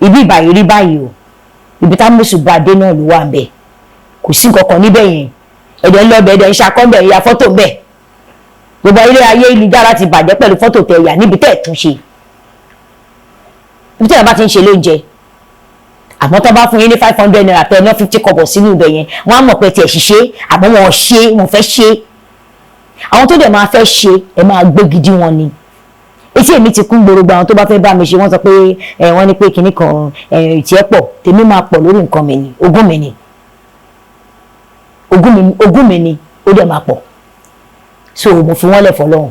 Speaker 1: ibi ìbàyìí rí báyìí o. Ibi tá mùsùlùmí adé náà ló wà ń bẹ̀, kò sí nǹkan kan níbẹ̀ yẹn. Ẹ̀dẹ̀ ń lọ bẹ̀, ẹ̀dẹ̀ ń ṣakọ́ bẹ̀, ya fọ́tò bẹ̀. Gbogbo ilé ayélujára ti bàjẹ́ pẹ̀lú fọ́tò tẹ̀ yà níbi tẹ́ ẹ̀ tún ṣe, ibi tẹ́ ẹ̀ bá ti ń ṣe lóúnjẹ. Àmọ́ tó bá fún yín ní ₦500, tẹ́ ẹ ná 50 kọ́bọ̀ sínú ibẹ̀ yẹn, wọ́n á mọ̀ pé tiẹ̀ ṣiṣẹ́. Àmọ́ wọn ṣe, wọn fẹ́ ṣe. Àwọn tó dẹ̀ máa fẹ́ ṣe, ẹ máa gbé gidi wọn ni. Etí èmi ti kún gbòòrò. Àwọn tó bá fẹ́ bá mi ṣe, wọ́n sọ pé ẹ wọ́n ní pé kinní kan ẹ ìtì ẹ pọ̀. Tèmi máa pọ̀ lórí nǹkan mi ni, ogún mi ni, ogún mi, ogún mi ni, ó dẹ̀ máa pọ̀. So mo fi wọ́n lẹ̀ fọlọ́run.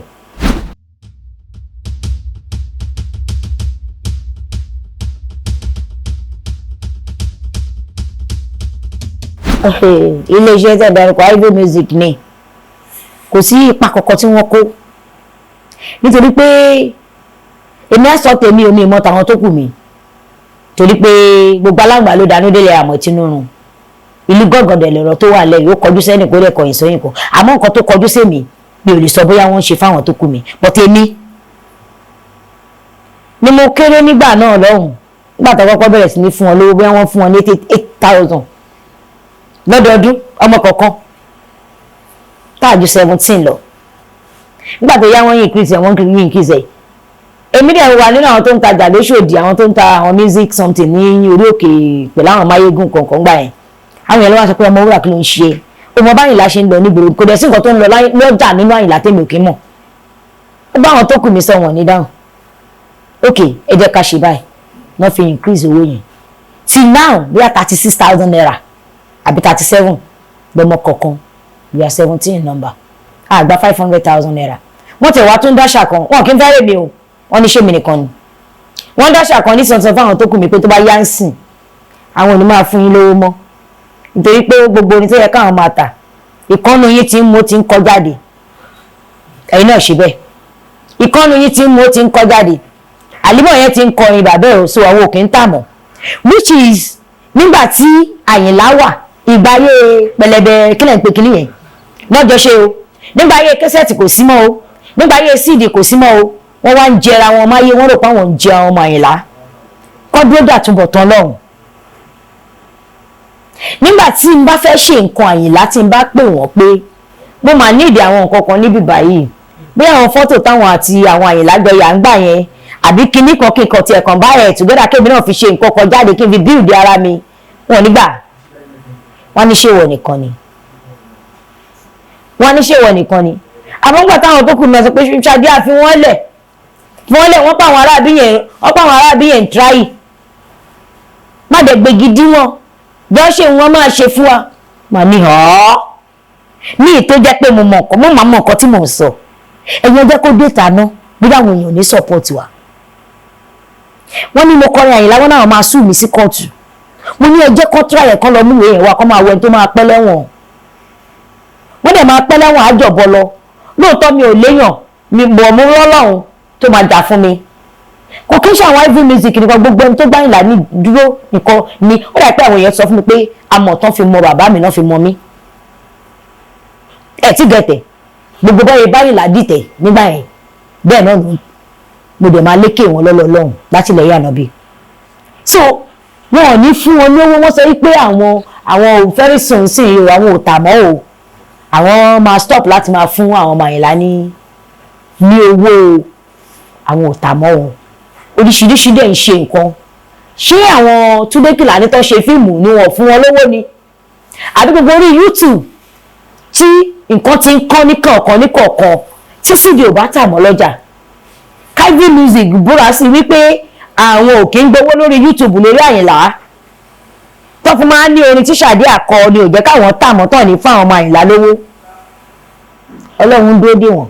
Speaker 1: Ilé-iṣẹ́ tẹ̀ dárúkọ, Ivory Music ni, kò sí ipa kankan tí wọ́n kó, nítorí pé èmi á sọ tèmi, omi ìmọ̀ tàwọn tó kù mi, torí pé gbogbo aláǹgbá ló dánú délé àmọ́ tinú rùn. Ìlú gángan dẹ̀ lọ̀rọ̀ tó wà lẹ́yìn, ó kọjú sẹ́nì kó dẹ̀ kọ̀yìn sóyìn kan. Àmọ́ nǹkan tó kọjú sẹ́mi, mi ò lè sọ bóyá wọ́n ń ṣe fáwọn tó kù mi, but èmi ni mo kéré nígbà náà lọ́hùn. Nígbà tó kọ́kọ́ bẹ̀rẹ̀ sí ní fún wọn lówó, bóyá wọ́n fún wọn ní 8,000 lọ́dọọdún ọmọ kọ̀ọ̀kan, táàjú 17 lọ. Nígbà tó yá, wọ́n increase ẹ̀, wọ́n increase ẹ̀. Èmi dẹ̀ wà nínú àwọn tó ń tajà lóṣòdì, àwọn tó ń ta àwọn music something ní orí òkè pẹ̀lú àwọn máyégún kọ̀ọ̀kan gbà yẹn. Àwọn yẹn ló wá sọ pé, "Ọmọ wúrà, kí ló ń ṣe? Ọmọ báyìí la ṣe ń lọ nígboro, kò dẹ̀ sí nǹkan tó ń lọ lọ́jà nínú Àyìnlá tèmi ò kí mọ̀." Ó bá àwọn tó kù mí sọ, wọ́n ní dáhùn. "Ok, ẹ jẹ́ ká ṣe báyìí." Wọ́n fi increase owó yẹn till now, bóyá ₦36,000 àbí 37 lọ́mọ kọ̀ọ̀kan. We are 17 in number, a gba ₦500,000. Wọ́n tẹ̀ wá tún dáṣà kan, wọn kì í fẹ́rẹ̀ mi o. Wọ́n ní ṣé mi nìkan ni wọ́n dáṣà kan ní sọ̀tàn fáwọn tó kù mí pé tó bá yá ń sìn, àwọn ò ní máa fún yín lówó mọ́, nítorí pé gbogbo orin tó yẹ káwọn máa tà, ìkọ́nù yín ti ń mú, ti ń kọ́ jáde. Ẹ̀yin náà ṣe bẹ́ẹ̀, ìkọ́nù yín ti ń mú, ti ń kọ́ jáde. Àlímọ̀ yẹn ti ń kọrin bàbá ẹ̀, so àwọn òkè ń tà mọ́, which is nígbà tí Àyìnlá wà, ìgbà ayé pẹlẹbẹ, kílẹ̀ ń pe kíní yẹn lọ́jọ́ ṣe o. Nígbà ayé kẹsẹ̀tì kò sí mọ́ o, nígbà ayé CD kò sí mọ́ o. Wọ́n wá ń jẹra wọn máyé, wọ́n rò pé àwọn ń jẹ àwọn ọmọ Àyìnlá kọ́ dúró dàtúbọ̀ tán lọ́hùn. Nígbà tí n bá fẹ́ ṣe nǹkan Àyìnlá, tí n bá pè wọ́n pé mo máa ní ìdí àwọn nǹkan kan níbí báyìí, bí àwọn fọ́tò táwọn àti àwọn Àyìnlá jọ yà ń gbà yẹn, àbí kinní kan kí n kàn tiẹ̀ kàn bá ẹ̀ together, kébì náà fi ṣe nǹkan kan jáde, kí n fi build ara mi, wọn nígbà. Wọ́n ní ṣé ìwọ nìkan ni? Wọ́n ní ṣé ìwọ nìkan ni? Àmọ́ nígbà táwọn tó kù mi sọ pé, "Ṣáàdì, àfi wọ́n lẹ̀, wọ́n lẹ̀, wọ́n pa àwọn aráàbí yẹn, wọ́n pa àwọn aráàbí yẹn tíráyì, má dẹ̀ gbégi dí wọn, jọ́ ṣe wọ́n máa ṣe fún wa." Mà ní hàn ní ìtó jẹ́ pé mo mọ̀ nǹkan, mo máa mọ̀ nǹkan tí mò ń sọ. Ẹ̀yin ọjọ́ kó dé tàná bí àwọn èèyàn ní support wa. Wọ́n ní mo kọrin Àyìnlá, wọn náà máa sue mi sí kóòtù. Mo ní ẹjẹ́ kan tíra yẹn kan lọ mú ìwé yẹn wá, kó máa wọ ẹni tó máa pẹ́ lẹ́wọ̀n. Wọ́n dẹ̀ máa pẹ́ lẹ́wọ̀n àjọbọ lọ. Lóòótọ́ mi ò léèyàn mi bọ̀, mú lọ́lọ́run tó máa jà fún mi. Kò kí ń ṣe àwọn Ivory Music nìkan, gbogbo ẹni tó gbá Àyìnlá ní dúró nìkan ni ó dà pé àwọn èèyàn sọ fún mi pé amọ̀ tán fi mọ bàbá mi náà fi mọ mí. Ẹ̀ tí gẹ̀tẹ̀ gbogbo báyìí báyìí dìtẹ̀ nígbà yẹn, bẹ́ẹ̀ náà mo dẹ̀ máa lékè wọn lọ́lọ́ lọ́hùn láti ilẹ̀ yànnà bí. So wọn ò ní fún wọn lówó. Wọ́n sọ wípé àwọn ò very soon sí i o, àwọn ò tà mọ́ o, àwọn máa stop láti máa fún àwọn ọmọ Àyìnlá ní owó o, àwọn ò tà mọ́ o. Oríṣiríṣi dẹ̀ ń ṣe nǹkan. Ṣé àwọn Túndé Kèlání tó ṣe fíìmù ni wọ́n fún wọn lówó ni, àbí gbogbo orí YouTube tí nǹkan ti ń kọ́ ní kọ̀ọ̀kan ní kọ̀ọ̀kan, tí CD ò bá tà mọ́ lọ́jà? Ivory Music búra sí wípé àwọn ò kí ń gbowó lórí YouTube lórí Àyìnlá, tó fún máa ń ní orin tí Ṣàdé àkọ ni ò jẹ́ káwọn tà mọ́ tán ní fún àwọn ọmọ Àyìnlá lówó. Ọlọ́run dúró dè wọ́n.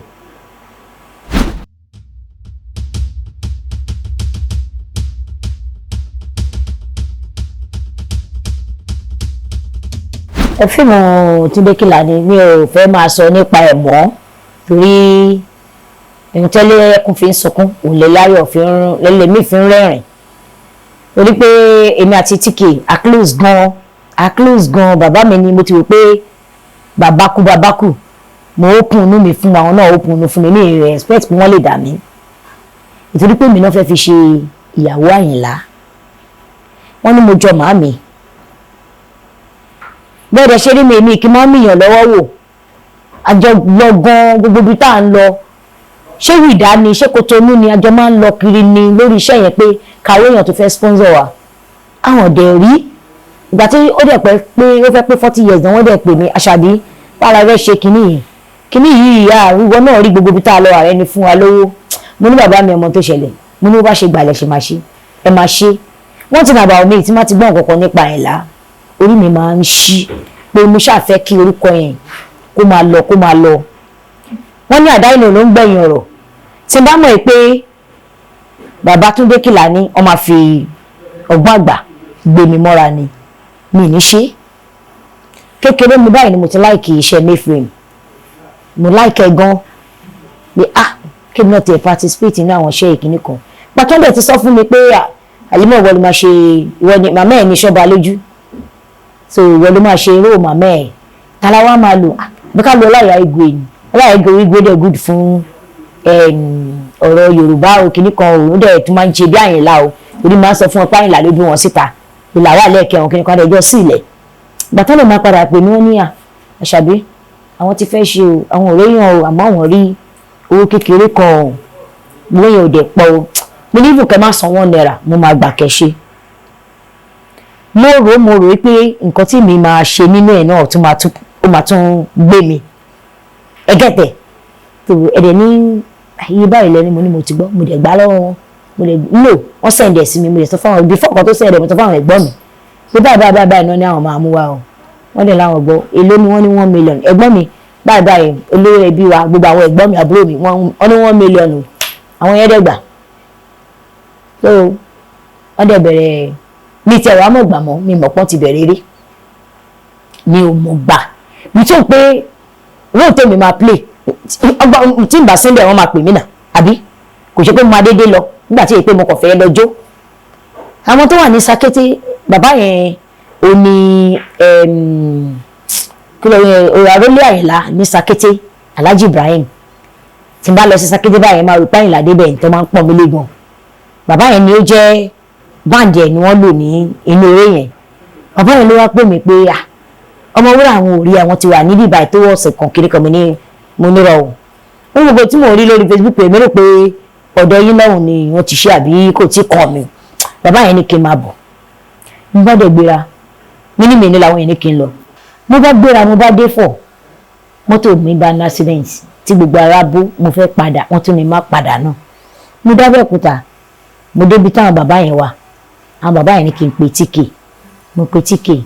Speaker 1: Ẹ fíìmù Túndé Kèlání, mi ò fẹ́ máa sọ nípa ẹ̀ mọ́, torí ẹni tẹ́lẹ̀ ẹkún fi ń sunkún, òun láyọ̀ fi ń lẹ́lẹ́mí fi ń rẹ́rìn, torí pé èmi àti TK a close gan, a close gan. Bàbá mi ni mo ti wò pé bàbá kú, bàbá kú. Mo open inú mi fún àwọn náà, open inú fún mi. Mi respect pé wọ́n lè dà mí, nítorí pé èmi náà fẹ́ fi ṣe ìyàwó Àyìnlá. Wọ́n ní mo jọ màámi bẹ́ẹ̀ dẹ̀ ṣe rí mi. Èmi kì í máa ń mìyàn lọ́wọ́ wò. Àjọ lọ gan, gbogbo ibi tá à ń lọ, ṣé wìdá ni, ṣé Kòtónú ni, àjọ máa ń lọ kiri ni lórí iṣẹ́ yẹn, pé kàwé èèyàn tó fẹ́ sponsor wa, àwọn ọ̀dẹ̀ rí. Ìgbà tí ó dẹ̀ pẹ́ pé ó fẹ́ pé 40 years náà, wọ́n dẹ̀ pè mí, "Àṣàbí, bára rẹ̀ ṣe kinní yìí, kinní yìí ìyá àríwọ náà rí gbogbo ibi tá a lọ, ààrẹ ni fún wa lówó." Mo ní, "Bàbá mi, ọmọ tó ṣẹlẹ̀." Mo ní, "Bó bá ṣe gbàlẹ̀ ṣe máa ṣe, ẹ máa ṣe." Wọ́n ti nàbà omi tí má ti gbọ́ nǹkan kan nípa Àyìnlá, orí mi máa ń ṣí pé mo ṣàfẹ́ kí orúkọ yẹn kó máa lọ, kó máa lọ. Wọ́n ní àdá ìnà ló ń gbẹ̀yìn ọ̀rọ̀. Tí n bá mọ̀ pé bàbá Túndé Kèlání wọ́n máa fi ọgbọ́n àgbà gbé mi mọ́ra ni, mi ní ṣe. Kékeré mi báyìí ni mo ti like iṣẹ́ Mayframe. Mo like ẹ gan pé, ah, kí mi náà tiẹ̀ participate nínú àwọn iṣẹ́ ìkíní kan. Pàtó dẹ̀ ti sọ fún mi pé, "Àlímọ̀, ìwọ ni máa ṣe, ìwọ ni màmá ẹ̀ ní ṣọ́ba lójú." So ìwọ ló máa ṣe eré màmá ẹ̀. Tala wa máa lò bí ká lo Ọláìyá Igwe ni. Ọláìyá Igwe dẹ̀ good fún ọ̀rọ̀ Yorùbá o, kìíní kan òun dẹ̀ tún máa ń ṣe bí Àyìnlá o, torí máa ń sọ fún ọ pé Àyìnlá ló bí wọn síta, ìlà wà lẹ́ẹ̀kẹ́ wọn, kìíní kan ẹjọ́ sí ilẹ̀. Gbàtọ́ lè máa padà pè mí, wọ́n ní à Àṣàbí, àwọn ti fẹ́ ṣe o, àwọn ò réyàn o, àmọ́ àwọn rí owó kékeré kan o, owó yẹn ò dẹ̀ pọ̀ o. Mo ní ibùkẹ́ má san ₦1, mo máa gbà kẹ́ ṣe. Mo rò pé nǹkan tí mi máa ṣe nínú ẹ̀ náà tún máa tún, ó máa tún gbé mi ẹgẹ́tẹ̀ tó ẹ̀dẹ̀ ní iye báyìí lẹ́ni. Mo ní mo ti gbọ́, mo dẹ̀ gbá lọ́wọ́ wọn, mo dẹ̀ no, wọ́n send ẹ̀ sí mi. Mo dẹ̀ sọ fáwọn before kan tó send ẹ̀, mo sọ fáwọn ẹ̀gbọ́n mi pé báyìí báyìí báyìí báyìí náà ní àwọn máa mú wa o. Wọ́n dẹ̀ láwọn gbọ́. Èló ni wọ́n ní? 1 million. Ẹ̀gbọ́n mi báyìí báyìí, olórí ẹbí wa, gbogbo àwọn ẹ̀gbọ́n mi, àbúrò mi, wọ́n ní 1 million o. Àwọn yẹn dẹ̀ gbà. So wọ́n dẹ̀ bẹ̀rẹ̀ mi tiẹ̀ wàá mọ̀ gbà mọ́ mi mọ̀ pọ́n ti bẹ̀rẹ̀ eré mi ò mọ̀ gbà mi tó pé role tèmi máa play ọgbà tí n bá síbẹ̀, wọ́n máa pè mí nà, àbí kò ṣe pé mo máa dédé lọ nígbà tí èyí pé mo kàn fẹ́ lọ jó. Àwọn tó wà ní Sakété, bàbá yẹn ò ní kí ló yẹn, àrólé Àyìnlá ní Sakété, Alhaji Ibrahim. Tí n bá lọ sí Sakété báyẹn, máa rò pé Àyìnlá débẹ̀ tó máa ń pọ́n mi lé gan. Bàbá yẹn ni ó jẹ́ band ẹ̀ ni wọ́n lò ní inú eré yẹn. Bàbá yẹn ló wá pè mí pé, ah, ọmọ wúrà, àwọn ò rí, àwọn ti wà níbí ìbàyìí tó ọ̀sẹ̀ kan kiri kan. Mo ní mo nírọ̀ o, wọ́n gbogbo tí mò ń rí lórí Facebook pé mi rò pé ọ̀dọ̀ yín lọ́hùn ni wọ́n ti ṣe, àbí kò tí kàn mí. Bàbá yẹn ní kí n máa bọ̀. Mo bá dẹ̀ gbéra, mi ní mi ní làwọn yẹn ní kí n lọ. Mo bá gbéra, mo bá dé fọ̀, mọ́tò mi bá ní accident tí gbogbo ara bó. Mo fẹ́ padà, wọ́n tún ní má padà náà. Mo dábẹ́òkúta, mo débi táwọn bàbá yẹn wà. Àwọn bàbá yẹn ní kí n pe tíkè. Mo pe tíkè.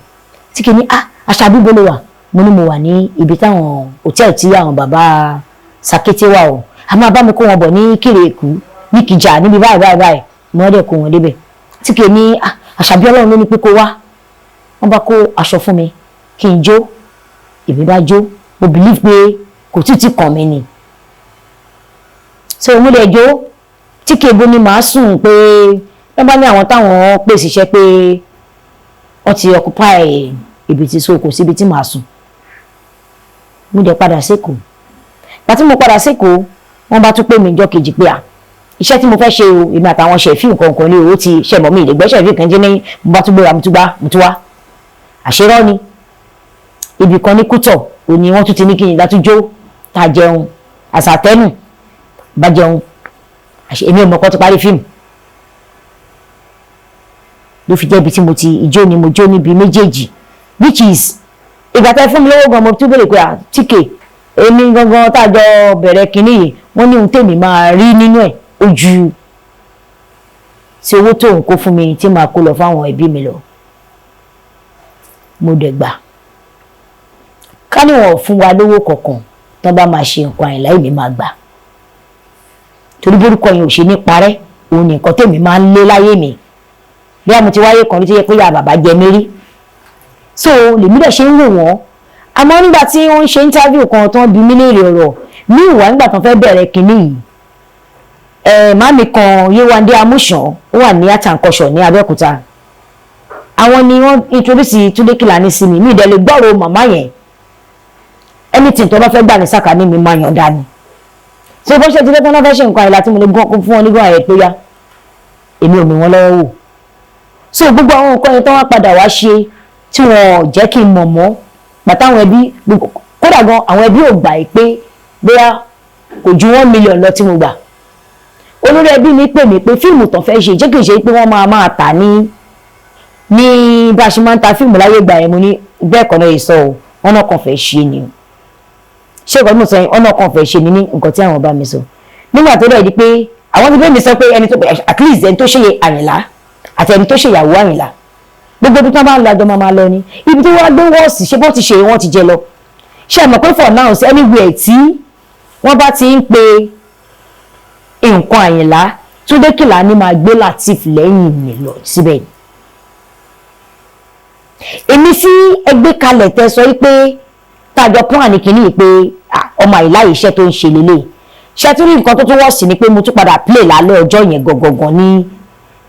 Speaker 1: Tíkè ní, "Ah, Àṣàbí, bolo wà?" Mo ní mo wà ní ibi táwọn hòtẹ́ẹ̀lì tí àwọn bàbá Sàkété wà o, a máa bá mi kó wọn bọ̀ ní Kìrèkú ní Kìjà níbi báyìí báyìí báyìí. Mo dẹ̀ kó wọn débẹ̀. Tíkè ní, "Ah, Àṣàbí, Ọlọ́run ló ní pé kó wá." Wọ́n bá kó aṣọ fún mi kí n jó. Èmi bá jó. Mo believe pé kò tí tí kàn mí ni, so mo lè jó. Tíkè bó ni màá sùn pé wọ́n bá ní àwọn táwọn pèsè iṣẹ́ pé wọ́n ti occupy ibi tí, so kò síbi tí màá sùn. Mo dẹ̀ padà sékòó. Pàtí mo padà sékòó, wọ́n bá tún pè mí ìjọ́ kejì pé à iṣẹ́ tí mo fẹ́ ṣe o, èmi àtàwọn ṣẹ̀fí nǹkan kan ní owó ti ṣẹ̀mọ̀ mi ìlẹ̀gbẹ́ ṣẹ̀fí kan jẹ́ ní. Mo bá tún gbéra, mo tún gbá, mo tún wá. Àṣerọ́ ni ibì kan ní Kútọ̀ òní, wọ́n tún ti ní kí n látújó tá a jẹun àṣàtẹ́nù bá jẹun. Èmi ò mọ̀ kọ́ ti parí fíìmù ló fi jẹ́ ibi tí mo ti ìjó ni mo jó níbi méjèèjì, which is ìgbà tẹ́ fún mi lówó gan, mo tún béèrè pé à tíkè èmi gangan tá a jọ bẹ̀rẹ̀ kínní yìí, wọ́n ní ohun tèmi máa rí nínú ẹ̀ ojú tí owó tó ń kó fún mi tí màá kó lọ fáwọn ẹbí mi lọ. Mo dẹ̀ gbà. Ká ní wọn ò fún wa lówó kankan, tó bá máa ṣe nǹkan Àyìnlá, èmi máa gbà, torí borúkọ yẹn ò ṣe ní parẹ́. Òun ní nǹkan tèmi máa ń lé láyé mi. Bí a mo ti wáyé kan ní tó yẹ pé ya bàbá jẹ mí rí, so lèmi dẹ̀ ṣe ń wò wọ́n. Àmọ́ nígbà tí wọ́n ń ṣe interview kan tó ń bi mí léèrè ọ̀rọ̀ ní ìwà nígbà tó fẹ́ bẹ̀rẹ̀ kínní yìí, ẹ̀ màmí kan, Yéwándé Amúsàn, ó wà ní Àtàǹkọ̀ṣọ̀ ní Abẹ́òkúta, àwọn ni wọ́n introduce Túndé Kèlání sí mi. Mi ìdẹ̀ lè gbọ́rọ̀ màmá yẹn. Anything tó bá fẹ́ gbà ní sàkání mi, máa yàn dání. So bó ṣe ti fẹ́ tán náà fẹ́ ṣe nǹkan Àyìnlá tí mo lè gún fún wọn nígbà yẹn pé yá, èmi ò mì wọ́n lọ́wọ́ wò. So gbogbo àwọn nǹkan yẹn tó wá padà wá ṣe tí wọn ò jẹ́ kí n mọ̀ mọ́ pàtàwọn ẹbí, kódà gan àwọn ẹbí ò gbà pé bóyá kò ju 1 million lọ tí mo gbà. Olórí ẹbí mi pè mí pé fíìmù tán fẹ́ ṣe, jẹ́ kì í ṣe pé wọ́n máa máa tà ní bá a ṣe máa ń ta fíìmù láyé ìgbà yẹn. Mo ní bẹ́ẹ̀ kọ́ náà yìí sọ o, ọ̀nà kan fẹ́ ṣe ni o. Ṣé nǹkan tí mo sọ yẹn, ọ̀nà kan fẹ́ ṣe ni ní nǹkan tí àwọn bá mi sọ nígbà tó dẹ̀ di pé àwọn ti bẹ́ẹ̀ mi sọ pé ẹni tó, at least ẹni tó ṣe Àyìnlá àti ẹni tó ṣe ìyàwó Àyìnlá, gbogbo ibi tí wọ́n bá ń lọ, àjọ máa máa lọ ni. Ibi tí wọ́n gbé wọ́ọ̀sì ṣé bọ́n ti ṣe, wọ́n ti jẹ lọ. Ṣé ẹ mọ̀ pé for now, anywhere tí wọ́n bá ti ń pe nǹkan Àyìnlá, Túndé Kèlání máa gbé Lateef lẹ́yìn mi lọ síbẹ̀. Èmi sí ẹgbẹ́ kalẹ̀ tẹ sọ pé tájọ plan kìíní pé ọmọ Àyìnlá yìí, iṣẹ́ tó ń ṣe lélẹ̀ ṣe tún rí. Nǹkan tó tún wọ̀ sí ni pé mo tún padà play lálẹ́ ọjọ́ yẹn gangan ní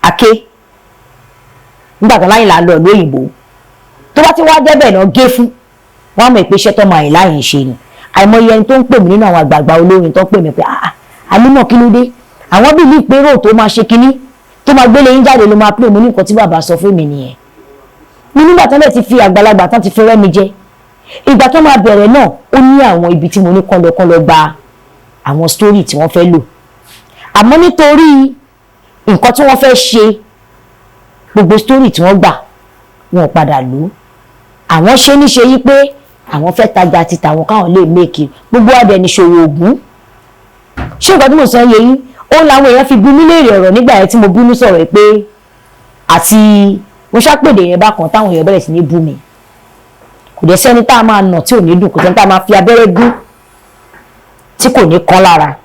Speaker 1: Aké nígbà tó láyìnlá lọ ìlú òyìnbó. Tó bá ti wá jẹ́ bẹ́ẹ̀ náà gé fún wọn á mọ̀ pé iṣẹ́ tọ́mọ Àyìnlá yẹn ṣe ni. Àìmọye ẹni tó ń pè mí nínú àwọn àgbààgbà olórin tó ń pè mí pé, "Ah, Àlímọ̀, kí ló dé?" Àwọn bíi ní ìpérò tó máa ṣe kinní tó máa gbélé yín jáde ló máa pè mí ní. Nǹkan tí bàbá sọ fún mi nìyẹn ní nígbà tán lè ti fi àgbàlagbà tán ti fi rẹ́ mi jẹ. Ìgbà tó máa bẹ̀rẹ̀ náà, ó ní àwọn ibi tí mo ní kán lọ, kán lọ gba àwọn story tí wọ́n fẹ́ lò. Àmọ́ nítorí nǹkan tí wọ́n fẹ́ ṣe, gbogbo story tí wọ́n gbà, wọn ò padà lò ó. Àwọn ṣe níṣe yí pé àwọn fẹ́ tajà ti tàwọn káwọn lè make gbogbo adẹ ní ṣòwò ògún. Ṣé nǹkan tí mo sọ yẹ yín? Ó làwọn èèyàn fi bí mí léèrè ọ̀rọ̀ nígbà yẹn tí mo bínú sọ̀rọ̀ pé àti mo ṣàpèdè yẹn bákan, táwọn èèyàn bẹ̀rẹ̀ sí ní bú mi. Kò dẹ̀ sẹ́ni tá a máa nà tí ò ní dùn, kò sẹ́ni tá a máa fi abẹ́rẹ́ gún tí kò ní kán lára.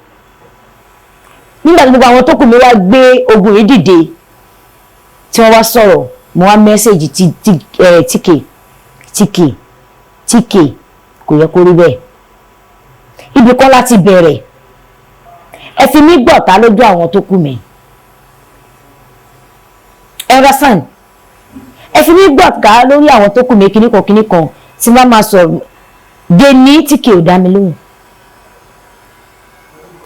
Speaker 1: Nígbà tí gbogbo àwọn tó kù mi wá gbé ogun yìí dìde, tí wọ́n wá sọ̀rọ̀, mo wá message TK, TK, TK, kò yẹ kó rí bẹ́ẹ̀. Ibi kan láti bẹ̀rẹ̀, ẹ fi mí gbọ̀tá lójú àwọn tó kù mi, ẹ understand? Ẹ fi mí gbọ̀tá lórí àwọn tó kù mí, kíní kan kíní kan tí wọ́n máa sọ dé ní. TK ò dá mi lóhùn.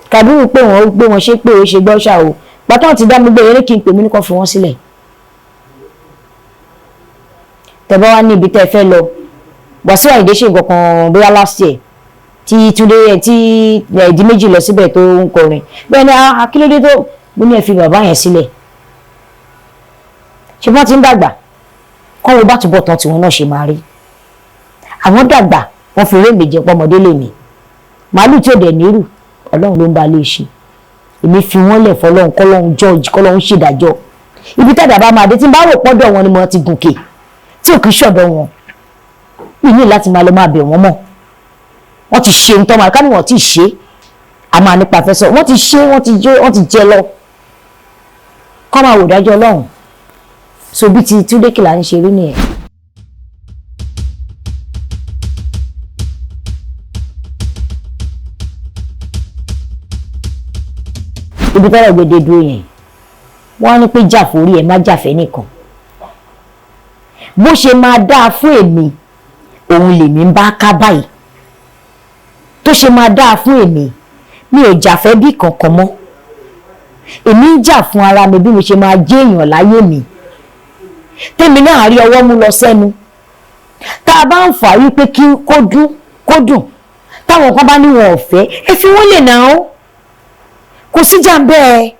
Speaker 1: Kàbírù pé wọ́n gbé wọn ṣe pé ó ṣe gbọ́ ṣá o. Pátá ti dá mi gbé eré kí n pè mí ní kan fi wọ́n sílẹ̀. Tẹ́ bá wá ní ibi tẹ́ ẹ fẹ́ lọ, Wàsíù Àyìndé ṣe nǹkan kan bóyá last year tí Túndé tí ẹ̀ẹ́dì méjì lọ síbẹ̀ tó ń kọrin bẹ́ẹ̀ ni. Akílódé tó mo ní ẹ fi bàbá yẹn sílẹ̀? Ṣé wọ́n ti ń dàgbà kọ́ wo bá túbọ̀ tán tiwọn náà ṣe máa rí? Àwọn dàgbà, wọ́n fi eré méje pọ́mọdé lèmi. Màálù tí ò dẹ̀ nírù, Ọlọ́run ló ń ba lè ṣe. Èmi fi wọ́n lẹ̀ fọlọ́run, kọ́lọ́run judge, kọ́lọ́run ṣèdájọ́ ibi tẹ́dà bá máa dé. Tí n bá rò pọ́dọ̀ wọn ni mo ti gòkè, tí ò kì í ṣọ̀dọ̀ wọn, mi ní láti máa lọ máa bẹ̀ wọ́n mọ́. Wọ́n ti ṣe nǹkan máa ká ní wọ́n ti ṣe a máa nípa fẹ́ sọ. Wọ́n ti ṣe, wọ́n ti jẹ́, wọ́n ti jẹ lọ, kọ́ máa wò dájọ́ Ọlọ́run. So bí ti Túndé Kèlání ṣe rí nìyẹn. Ibi tọ́rọ̀ gbèdé dúró yẹn, wọ́n á ní pé jà forí ẹ̀, má jàfẹ́ nìkan. Bó ṣe máa dáa fún èmi, òun lèmi ń bá ká báyìí. Tó ṣe máa dáa fún èmi, mi ò jàfẹ́ bí kankan mọ́. Èmi ń jà fún ara mi, bí mo ṣe máa jẹ́ èèyàn láyé mi, tèmi náà rí ọwọ́ mú lọ sẹ́nu. Tá a bá ń fà á wípé kí kó dún kó dùn, táwọn kan bá ní wọn ò fẹ́, ẹ fi wọ́n lè nà ó, kò síjà ń bẹ́ẹ̀.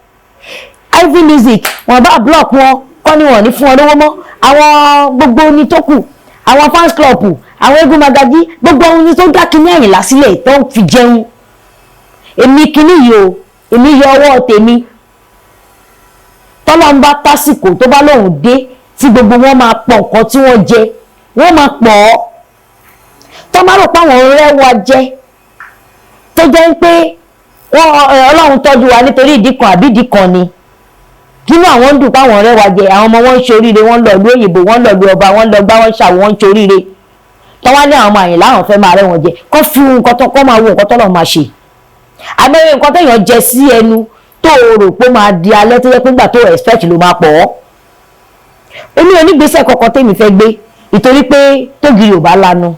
Speaker 1: Ivy Music, wọn bá block wọn kọ́ ni wọn ní fún wọn lówó mọ́. Àwọn gbogbo ní tó kù, àwọn fans club, àwọn eégún magají, gbogbo ohun ní tó dá kinní Àyìnlá sílẹ̀ tó ń fi jẹun. Èmi kinní yìí o, èmi yọ ọwọ́ tèmi. Tọ́lọ́ ń bá tásìkò tó bá lóun dé, tí gbogbo wọn máa pọ̀ nǹkan tí wọ́n jẹ, wọ́n máa pọ̀ ọ́. Tó má rò pé àwọn rẹ́wà jẹ, tó jẹ́ pé wọ́n Ọlọ́run tọ́jú wa nítorí ìdí kan àbí ìdí kan ni kínú àwọn ń dùn páwọn ọ̀rẹ́ wa jẹ. Àwọn ọmọ wọn ń ṣoríire, wọ́n lọ ìlú òyìnbó, wọ́n lọ ìlú ọba, wọ́n lọ gbá, wọ́n ṣàwọ̀, wọ́n ń ṣoríire. Tọ́wá ní àwọn ọmọ Àyìnlá, àwọn fẹ́ máa rẹ́ wọn jẹ, kọ́ fi nǹkan tó kọ́ máa wo nǹkan tọ́lọ́ máa ṣe. Àmọ́ nǹkan téèyàn jẹ sí ẹnu tó o rò pé ó máa di alẹ́, tó yẹ pé nígbà tó expect ló máa pọ̀ ọ́. Èmi ò ní gbèsè kankan tèmi fẹ́ gbé, ìtorí pé tógìrì ò bá lanu,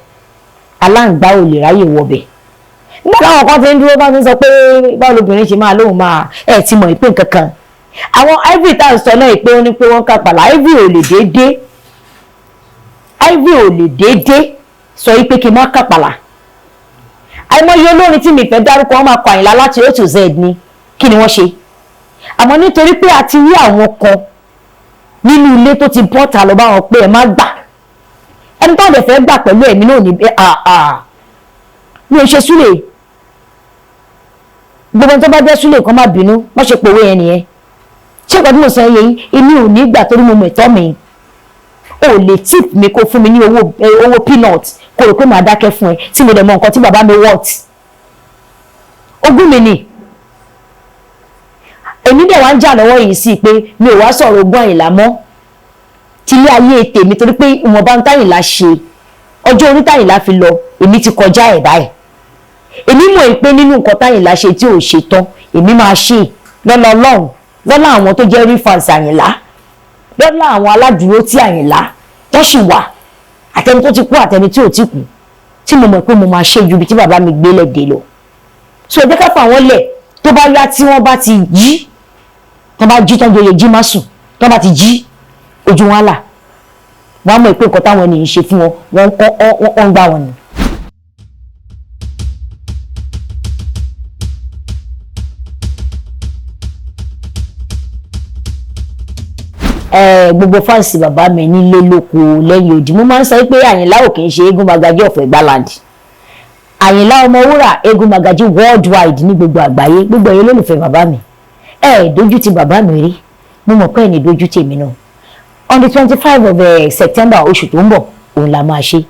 Speaker 1: aláǹgbá ò lè ráyè wọbẹ̀. Nígbà táwọn kan ti ń dúró bá ti ń sọ pé báwo lobìnrin ṣe máa lóun máa ẹ̀ ti mọ̀ ìpín kankan, àwọn Ivy tá à ń sọ náà pé ó ní pé wọ́n kàpàlà. Ivy ò lè déédé, Ivy ò lè déédé sọ wípé kí n má kàpàlà. Àìmọye olórin tí mi fẹ́ dárúkọ, wọn máa kọ Àyìnlá láti A to Z ni. Kí ni wọ́n ṣe? Àmọ́ nítorí pé a ti rí àwọn kan nínú ilé tó ti bọ́ta lọ bá wọn pé ẹ má gbà, ẹni tó dẹ̀ fẹ́ gbà pẹ̀lú ẹ̀mí náà ní mi ò ṣe súlè. Gbogbo ẹni tó bá jẹ́ súlè kan má bínú, wọ́n ṣe pòwe yẹn nìyẹn. Ṣé nǹkan tí mo sọ yẹn? Èmi ò ní gbà torí mo mọ̀ ẹ̀tọ́ mi. O lè tip mi kó fún mi ní owó owó peanut, kó rò pé màá dákẹ́ fún ẹ, tí mo dẹ̀ mọ nǹkan tí bàbá mi worth. Ogún mi ni. Èmi dẹ̀ wá ń jà lọ́wọ́ yìí sí pé mi ò wá sọ̀rọ̀ ogún Àyìnlá mọ́ tilé ayé tèmi, torí pé ìwọ̀nba ń táyìnlá ṣe, ọjọ́ orí táyìnlá fi lọ, èmi ti kọjá ẹ̀ báyìí. Èmi mọ̀ pé nínú nǹkan táyìnlá ṣe tí ò ṣe tán, èmi máa ṣe lọ́lá Ọlọ́run, lọ́lá àwọn tó jẹ́ real fans Àyìnlá, lọ́lá àwọn aládùúró tí Àyìnlá tó sì wà. Àtẹni tó ti kú, àtẹni tí ò ti kú, tí mo mọ̀ pé mo máa ṣe ju ibi tí bàbá mi gbélé dé lọ. So ẹ jẹ́ ká fà wọ́n lẹ̀. Tó bá yá, tí wọ́n bá ti jí, tó bá jí tán, joyè jí má sùn, tó bá ti jí, ojú wọn á là, wọ́n á mọ̀ pé nǹkan táwọn ènìyàn ṣe fún wọn, wọ́n ń gbà wọn ni. Gbogbo fans bàbá mi nílé, lóko, lẹ́yìn odi, mo máa ń sọ pé Àyìnlá ò kì í ṣe eégún Magají of Ẹ̀gbáland. Àyìnlá Ọmọwúrà, eégún Magají worldwide, ní gbogbo àgbáyé. Gbogbo ẹ̀yin olólùfẹ́ bàbá mi, ẹ dójú ti bàbá mi rí, mo mọ̀ pé ẹni dójú tèmi náà. On the 25 of September, oṣù tó ń bọ̀, òun la máa ṣe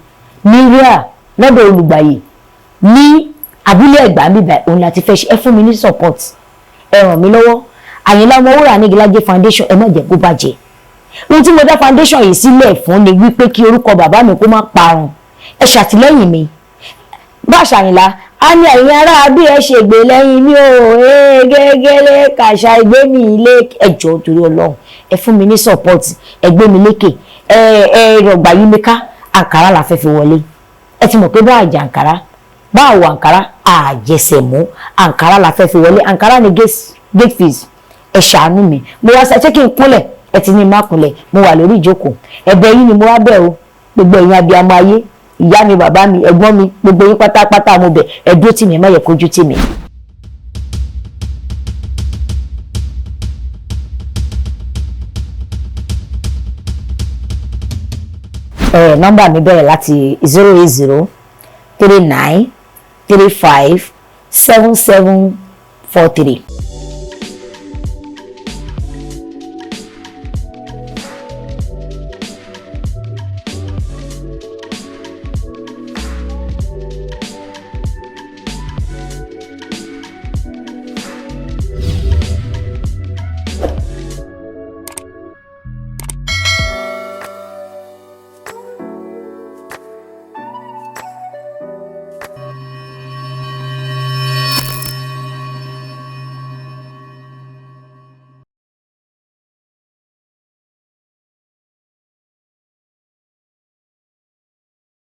Speaker 1: ní ríà lọ́dọ̀ olùgbàyè ní abúlé Ẹ̀gbá bíbá, òun la ti fẹ́ ṣe. Ẹ fún mi ní support, ẹ ràn mí lọ́wọ́. Àyìnlá Ọmọwúrà Anígilájé Foundation, ẹ má jẹ́ kó bàjẹ́. Ohun tí mo dá foundation yìí sílẹ̀ fún ni wípé kí orúkọ bàbá mi kó má parun. Ẹ ṣàtìlẹ́yìn mi. Bá ṣàyìnlá á ní ẹ̀yin ará bí ẹ ṣègbè lẹ́yìn mi ò ee gẹ́gẹ́lẹ́ kàṣà ìgbé mi ilé. Ẹjọ́, torí Ọlọ́run, ẹ fún mi ní support, ẹ gbé mi lékè, ẹ rọgbà yí mi ká. Àǹkárá la fẹ́ fi wọlé. Ẹ ti mọ̀ pé bá àjà àǹkárá, bá àwọ̀ àǹkárá àjẹsẹ̀mú, àǹkárá la fẹ́ fi wọlé. Àǹkárá ni gate fees. Ẹ ṣàánú mi. Mo wá ṣe kí n kúnlẹ̀, ẹ ti ní má kúnlẹ̀, mo wà lórí ìjókòó. Ẹ̀bẹ̀ yín ni mo wá bẹ̀ o. Gbogbo ẹ̀yin abiyamọ ayé, ìyá mi, bàbá mi, ẹ̀gbọ́n mi, gbogbo yín pátápátá mo bẹ̀, ẹ dúró tì mí, ẹ má yẹ kójú tì mí. Nọ́mbà mi bẹ̀rẹ̀ láti 08039357743.